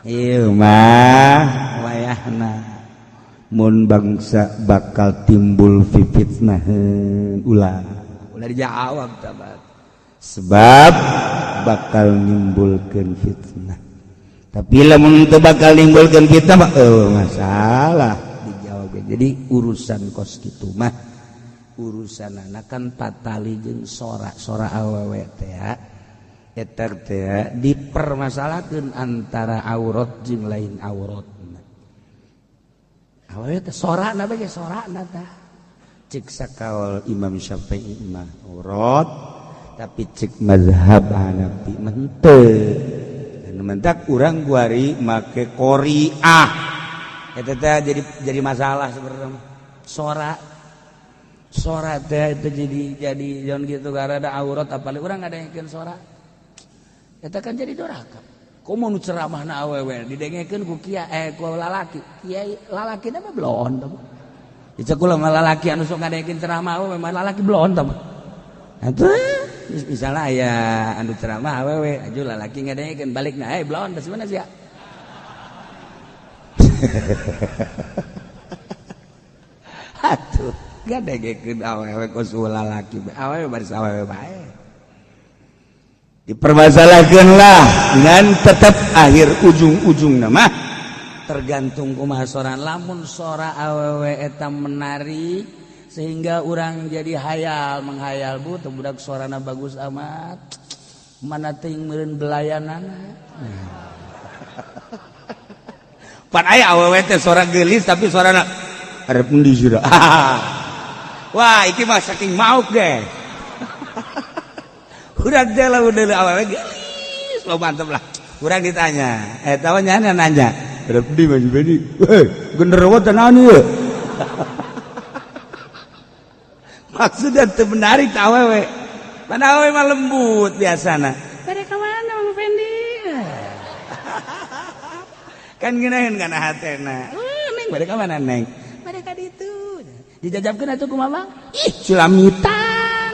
ieu mah wayahna mun bangsa bakal timbul fitnah, ulah ulah dijawab tabat, sebab bakal nimbulkeun fitnah. Tapi lamun teu bakal nimbulkeun fitnah mah masalah dijawab. Jadi urusan kos kitu mah urusan anak kan patali jeung sora sora awewe teh eta teh dipermasalahkeun antara aurat jeung lain aurat. Awewe teh sorana bae, sorana tah cek sakaol Imam Syafi'i mah aurat, tapi cek mazhab Hanafi mah henteu. Dan mentak urang guari make qoriah eta teh jadi masalah sebenarnya. Sora sora teh itu jadi jangan gitu karena ada aurat, apalagi urang ada yang sora eta kan jadi doraka. Komo nu ceramahna awewe didengekeun ku kiai, ku lalaki, kiai lalaki mah belon tah. Dicek kula mah lalaki anu sok ngadengekeun ceramah awewe mah lalaki belon tah. Atuh misalnya aya anu ceramah awewe aju lalaki ngadengekeun balikna, eh belon tah mana sia. Atuh ngadengekeun awewe kos lalaki, awewe baris awewe bae. Dipermasalahkan lah dengan tetap akhir ujung-ujung nama tergantung kumaha soran. Lamun sora awewe eta menarik sehingga orang jadi hayal menghayal, bu teu budak sorana bagus amat, mana teuing meureun belayanana. Pan aya awewe teh sora geulis tapi sorana arep endi sira. Wah, iki mah saking mauk ge. Urang teh lamun deuleu awewe geulis, lo mantep lah. Urang ditanya, eta mah nyana nanya, arep endi Mas Beni? Heh, genderuwo teh naon ieu? Maksudnya teu menarik teh awewe. Mana awewe mah lembut biasana. Bade ka mana Mang Fendi? Kan ngeunaheun kana hatena. Neng bade ka mana neng? Bade ka ditu. Dijajabkeun atuh kumaha Bang? Ih, sulamitan.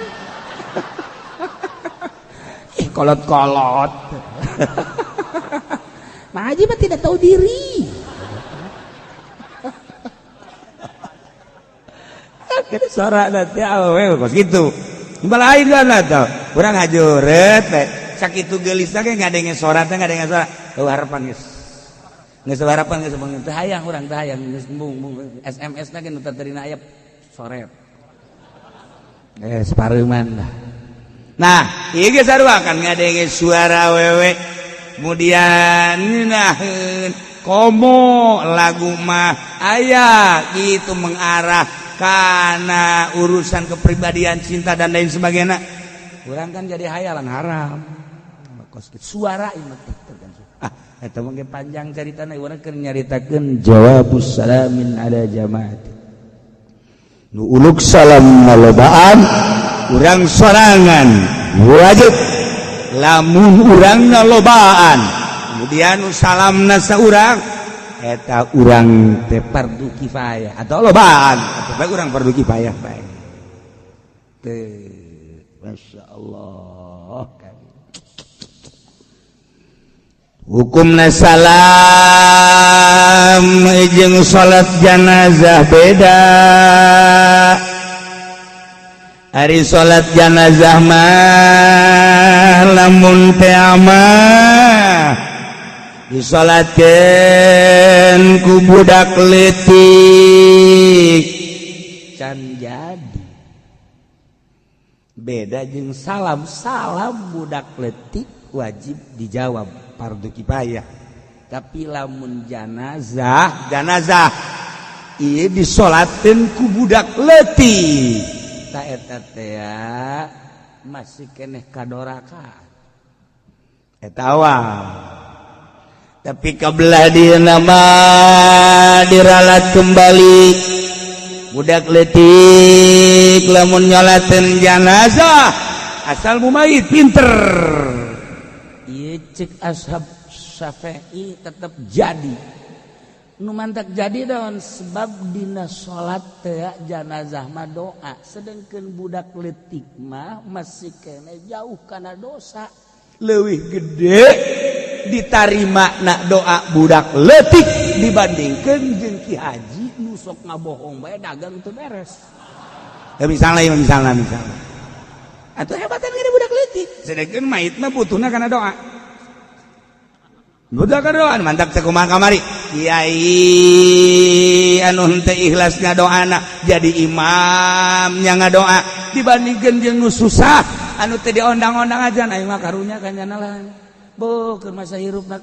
Ih, kolot-kolot. Mang Haji mah tidak tahu diri. Sora nanti awewe kos kitu. Balain kan atuh. Urang hajureut teh. Sakitu geulisna ge ngadenge sora teh, ngadenge sora. Eueuh harapan geus. Geus harapan geus bang teu hayang urang, teu hayang geus embung SMS na ge nu terina aya soret. Separeuman lah. Nah, ieu ge sarua kan ngadenge suara awewe. Kemudian ngeunaheun komo lagu mah aya gitu mengarah karena urusan kepribadian, cinta dan lain sebagainya. Urang kan jadi hayalan haram. Suara ieu mah tergantung. Ah, eta mah panjang caritana, urang keur nyaritakeun jawabus salamin ala jamaati. Nu uluk salam malobaan urang sorangan wajib, lamun urang nalobaan kemudian salamna saurang eta urang teh fardu kifayah atau lobaan atau bae urang fardu kifayah bae teh. Masya Allah, hukumna salam jeung salat janazah beda. Ari salat janazah mah lamun teh mah disalatkeun ku budak leutik. can jadi. Beda jeung salam, salam budak leutik wajib dijawab fardu kifayah. Tapi lamun janazah, janazah ieu disolatin ku budak leutik, ta eta teh masih keneh kadorakaan eta awal. Tapi kabelah dia nama diralat kembali, budak leutik lamun nyolatin janazah asal mumayit pinter, ieu cek ashab Syafi'i tetap jadi. Nu mantak jadi daun sebab dina salat teh janazah mah doa, sedangkan budak leutik mah masih kene jauh kana dosa, leuwih gede ditarima nak doa budak leutik dibandingkan jeung ki haji nu sok ngabohong bae dagang teu beres. Ya misalnya, ya misalnya, misalnya. Atau hebatan gini budak leutik, sedangkan mayit mah butuhna kana doa. Budak doa mantap cek kumaha kamari kiai anu henteu ikhlas ngadoana jadi imam nya ngadoa dibandingkeun jeung nu susah anu teu diondang-ondang aja. Aing mah karunya kan nyana lah bu keur masa hirupna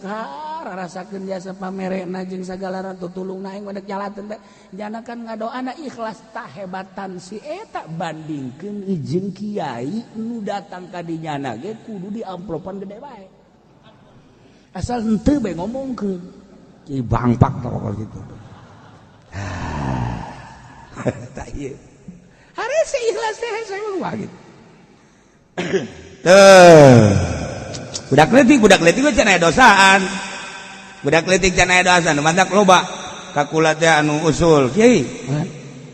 rasakeun jasa pamerena jeung sagala tutulungna, aing mah dek nyalateun teh jana kan ngadoana ikhlas. Tah, hebatan si eta bandingkeun jeung kiai nu datang ka dinyana ge kudu di amplopan gede bae, asal henteu bae ngomongkeun ki bangpak tah gitu. Ah, tah ieu harese ikhlas teh saya mah gitu. Tuh budak leutik, budak leutik mah can aya dosaan, budak leutik can aya dosaan. Mantak loba kakula teh anu usul, kiai,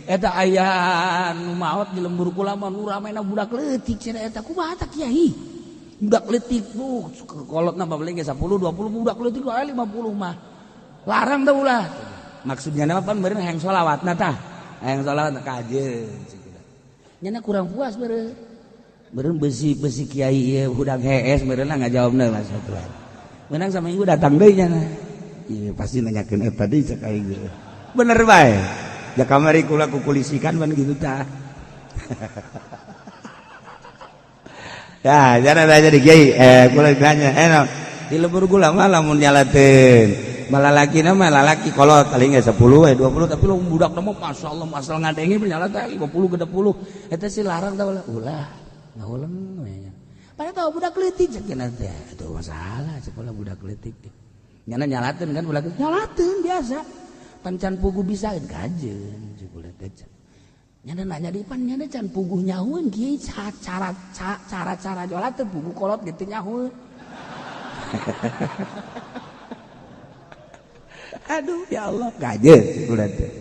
eta aya nu maot di lembur kula mah nu ramena budak leutik cenah. Eta kumaha tah, kiai? Budak leutik tuh kolotna paling ge 10 20, budak leutik aya 50 mah larang teh ulah. Maksudnya nama pan meureun hayang sholawatna, tah hayang sholawat kajeun nyana kurang puas meureun, meureun besi-besi kiai ieu hudang hees meureun lah ngajawabna. Maksudna menang sama minggu datang deui nyana, ieu pasti nanyakeun eta deui cek aing. Bener bae ja, kamari kula kukulisikan pan gitu tah. Ya, jangan nanya di kiai, kula nanya, no. Di lembur kula mah lamun nyalateun malah laki nama lalaki kolot paling 10 20, tapi lu budak nama masya Allah asal ngadenge nyala teh 50 ke 10, eta sih larang tah ulah ulah ngahuleng we. Padahal tahu budak leutik cek teh itu masalah sekolah budak leutik nyana nyalateun kan, budak nyalateun biasa pan can puguh bisa kajeun cek kula teh. Nyana nanya di pan nyana can puguh nyahueun kieu cara cara cara nyalateun, puguh kolot gitu nyahueun. Aduh ya Allah, kajeun kula teh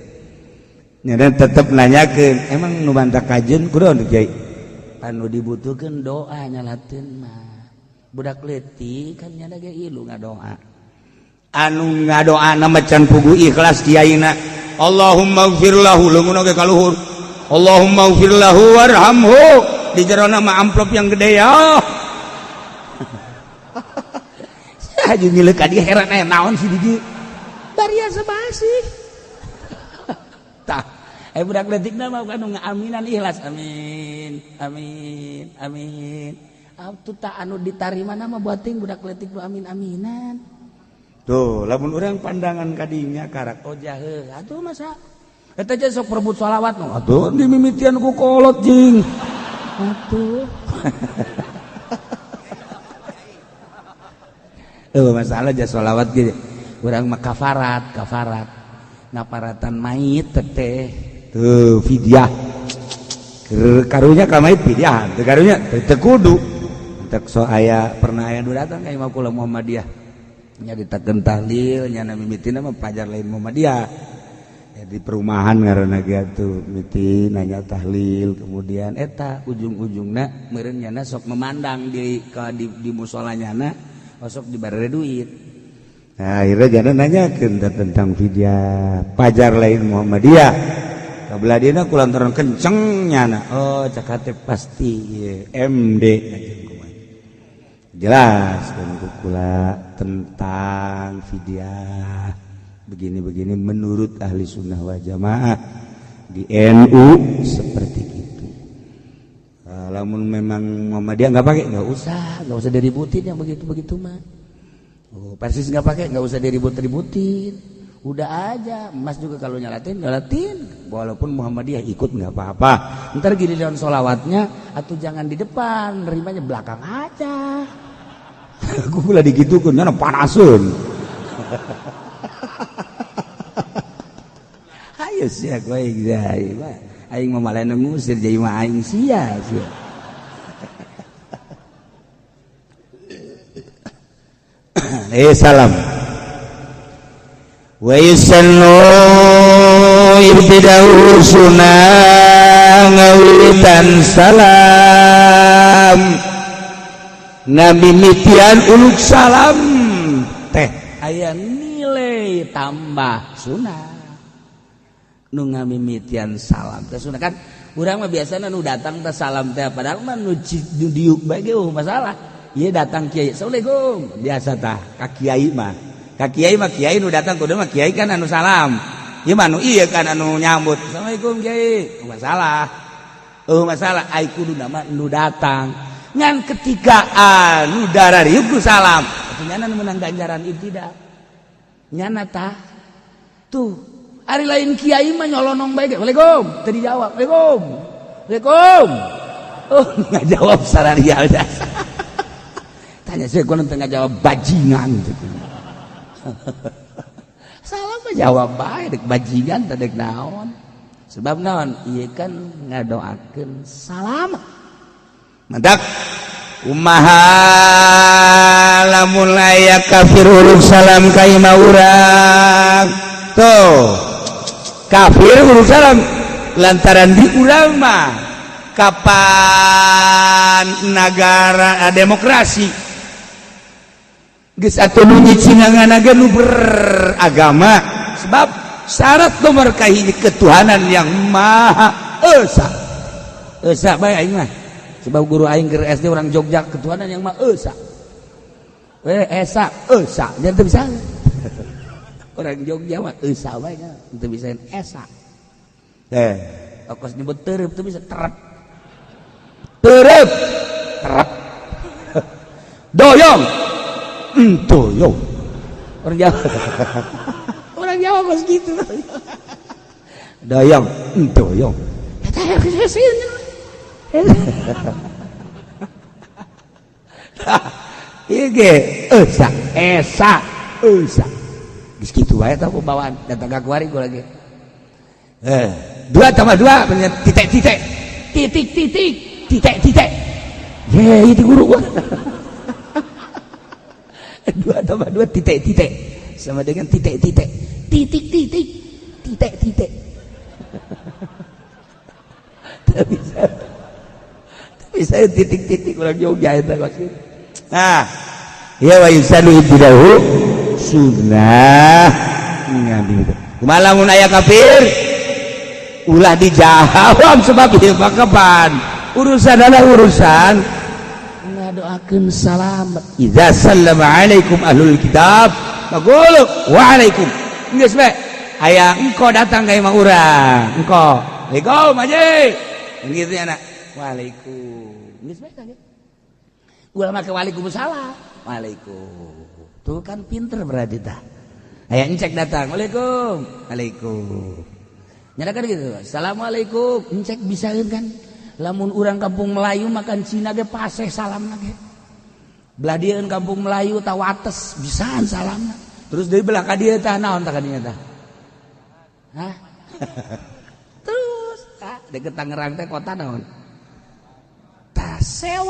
nyana tetep nanyakeun emang nu bantah kajeun kudu kiai anu dibutuhkeun doa nyalateun mah budak leutik kan nyana ge ilu ngadoa anu ngadoa na macan puguh ikhlas kiaina. Allahumma gfir lahu, leungeunna ge kaluhur, Allahumma gfir lahu warhamhu, di jerona mah amplop yang gede ya. Haji ngileuk ka dieu heran aya naon sih di dieu bariasa masih. Tah budak leutik mah anu ngaaminan ikhlas, amin amin amin. Atuh tah anu ditarima mah buating budak leutik nu amin aminan. Tuh lamun urang pandangan kadinya karak oh jahe atuh masa eta aja sok perebut sholawat nu atuh dimimitian ku kolot jing atuh. Masalah aja sholawat gitu urang mah kafarat, kafarat ngaparatan mayit teteh tuh fidyah karunya ka mayit fidyah teu karunya teu kudu. Teu so aya pernah aya nu datang ka imah kula Muhammadiyah nya ditakeun tahlil nya mimitina mah pajar lain Muhammadiyah ya, di perumahan ngaranna ge atuh mimiti nanya tahlil kemudian eta ujung-ujungna meureun nyana sok memandang di musola nyana sok dibere duit. Nah, akhirnya jangan nanyakeun tentang fidyah pajar lain Muhammadiyah. Kabelah dieuna kulantaran kenceng nyana. Oh, cak hate pasti ieu MD jelas kan kula tentang fidyah begini-begini menurut ahli sunnah wal jamaah. Di NU seperti itu. Lamun memang Muhammadiyah nggak pakai, nggak usah diributin yang begitu-begitu mah. Oh, Persis nggak pakai, nggak usah diribut-ributin. Udah aja, Mas juga kalau nyalatin, nyalatin. Walaupun Muhammadiyah ikut nggak apa-apa. Ntar giliran sholawatnya atau jangan di depan, nerimanya belakang aja. Aku pula digitukeun, nyana panasun. Ayo sia kowe aing mah malah ngusir jadi mah aing sia sia. Salam. Wa yusannu ibtida'u sunnah ngawitan salam. Nabi mitian uluk salam teh aya nilai tambah sunnah. Nu ngamimitian salam teh sunnah kan urang mah biasana nu datang teh salam teh padahal mah nu diuk bae ge masalah. Ieu datang kiai, assalamualaikum biasa tah ka kiai mah. Ka kiai mah kiai nu datang kudu mah kiai kan anu salam. Ieu mah anu ieu kan anu nyambut. Assalamualaikum kiai. Masalah. Oh masalah ai kudu mah nu datang. Ngan ketika anu darariuk nu salam, atuh nyana nu meunang ganjaran ibtidak. Nyana tah. Tuh, ari lain kiai mah nyolonong bae ge. Waalaikum, teu dijawab. Waalaikum. Waalaikum. Oh, ngajawab sararial jasa. Tanya saya, gue nanti ngajawab bajingan gitu. Salah mah jawab bae dek bajingan teh dek naon. Sebab naon? Ieu kan ngadoakeun salam. Mantap. Kumaha lamun aya kafir uruk salam ka imah urang. Tuh. Kafir uruk salam lantaran di urang mah kapan negara demokrasi geus atuh nu nyicingangan ge nu beragama sebab syarat nomor kahiji ketuhanan yang maha esa. Esa bae aing mah. Sebab guru aing keur SD orang Jogja ketuhanan yang maha esa. We esa esa nya teu bisa. Orang Jogja mah esa bae nya teu bisa esa. Eh, okos nyebut terep teu bisa terep. Terep. Terep. Doyong. Doyong. Orang Jawa. Orang Jawa kos gitu. Doyong, doyong. Ieu ge esa, esa, esa. Geus kitu wae tah pembawaan datang ka kuari gua lagi. 2 tambah 2 bener titik-titik. Titik-titik, titik-titik. Ye, itu guru gua. 2 tambah 2 titik-titik sama dengan titik-titik. Titik-titik, titik-titik. Tapi saya titik-titik orang Jogja itu maksud. Nah, ya wa yusanu ibtidahu sunnah ngambil. Kumaha lamun aya kafir ulah dijawab sebab ieu mah kapan urusan adalah urusan ngadoakeun salamet. Idza sallama alaikum ahlul kitab faqulu wa alaikum. Geus bae aya engko datang ka imah urang, engko. Waalaikum aja. Gitu ya nak. Waalaikum. Geus bae kan. Ulah make waalaikumsalam. Waalaikum. Tuh kan pinter berarti tah. Aya encek datang, waalaikum. Waalaikum. Nyana kan gitu. Assalamualaikum. Encek bisaeun kan. Lamun urang kampung Melayu makan Cina ge paseh salam ge. Belah dieun kampung Melayu ta wates bisaan salamna. Terus deui belah ka dieu tah naon tah ka dieu tah? Hah? Terus tah deket Tangerang teh kota naon? Tah sewa.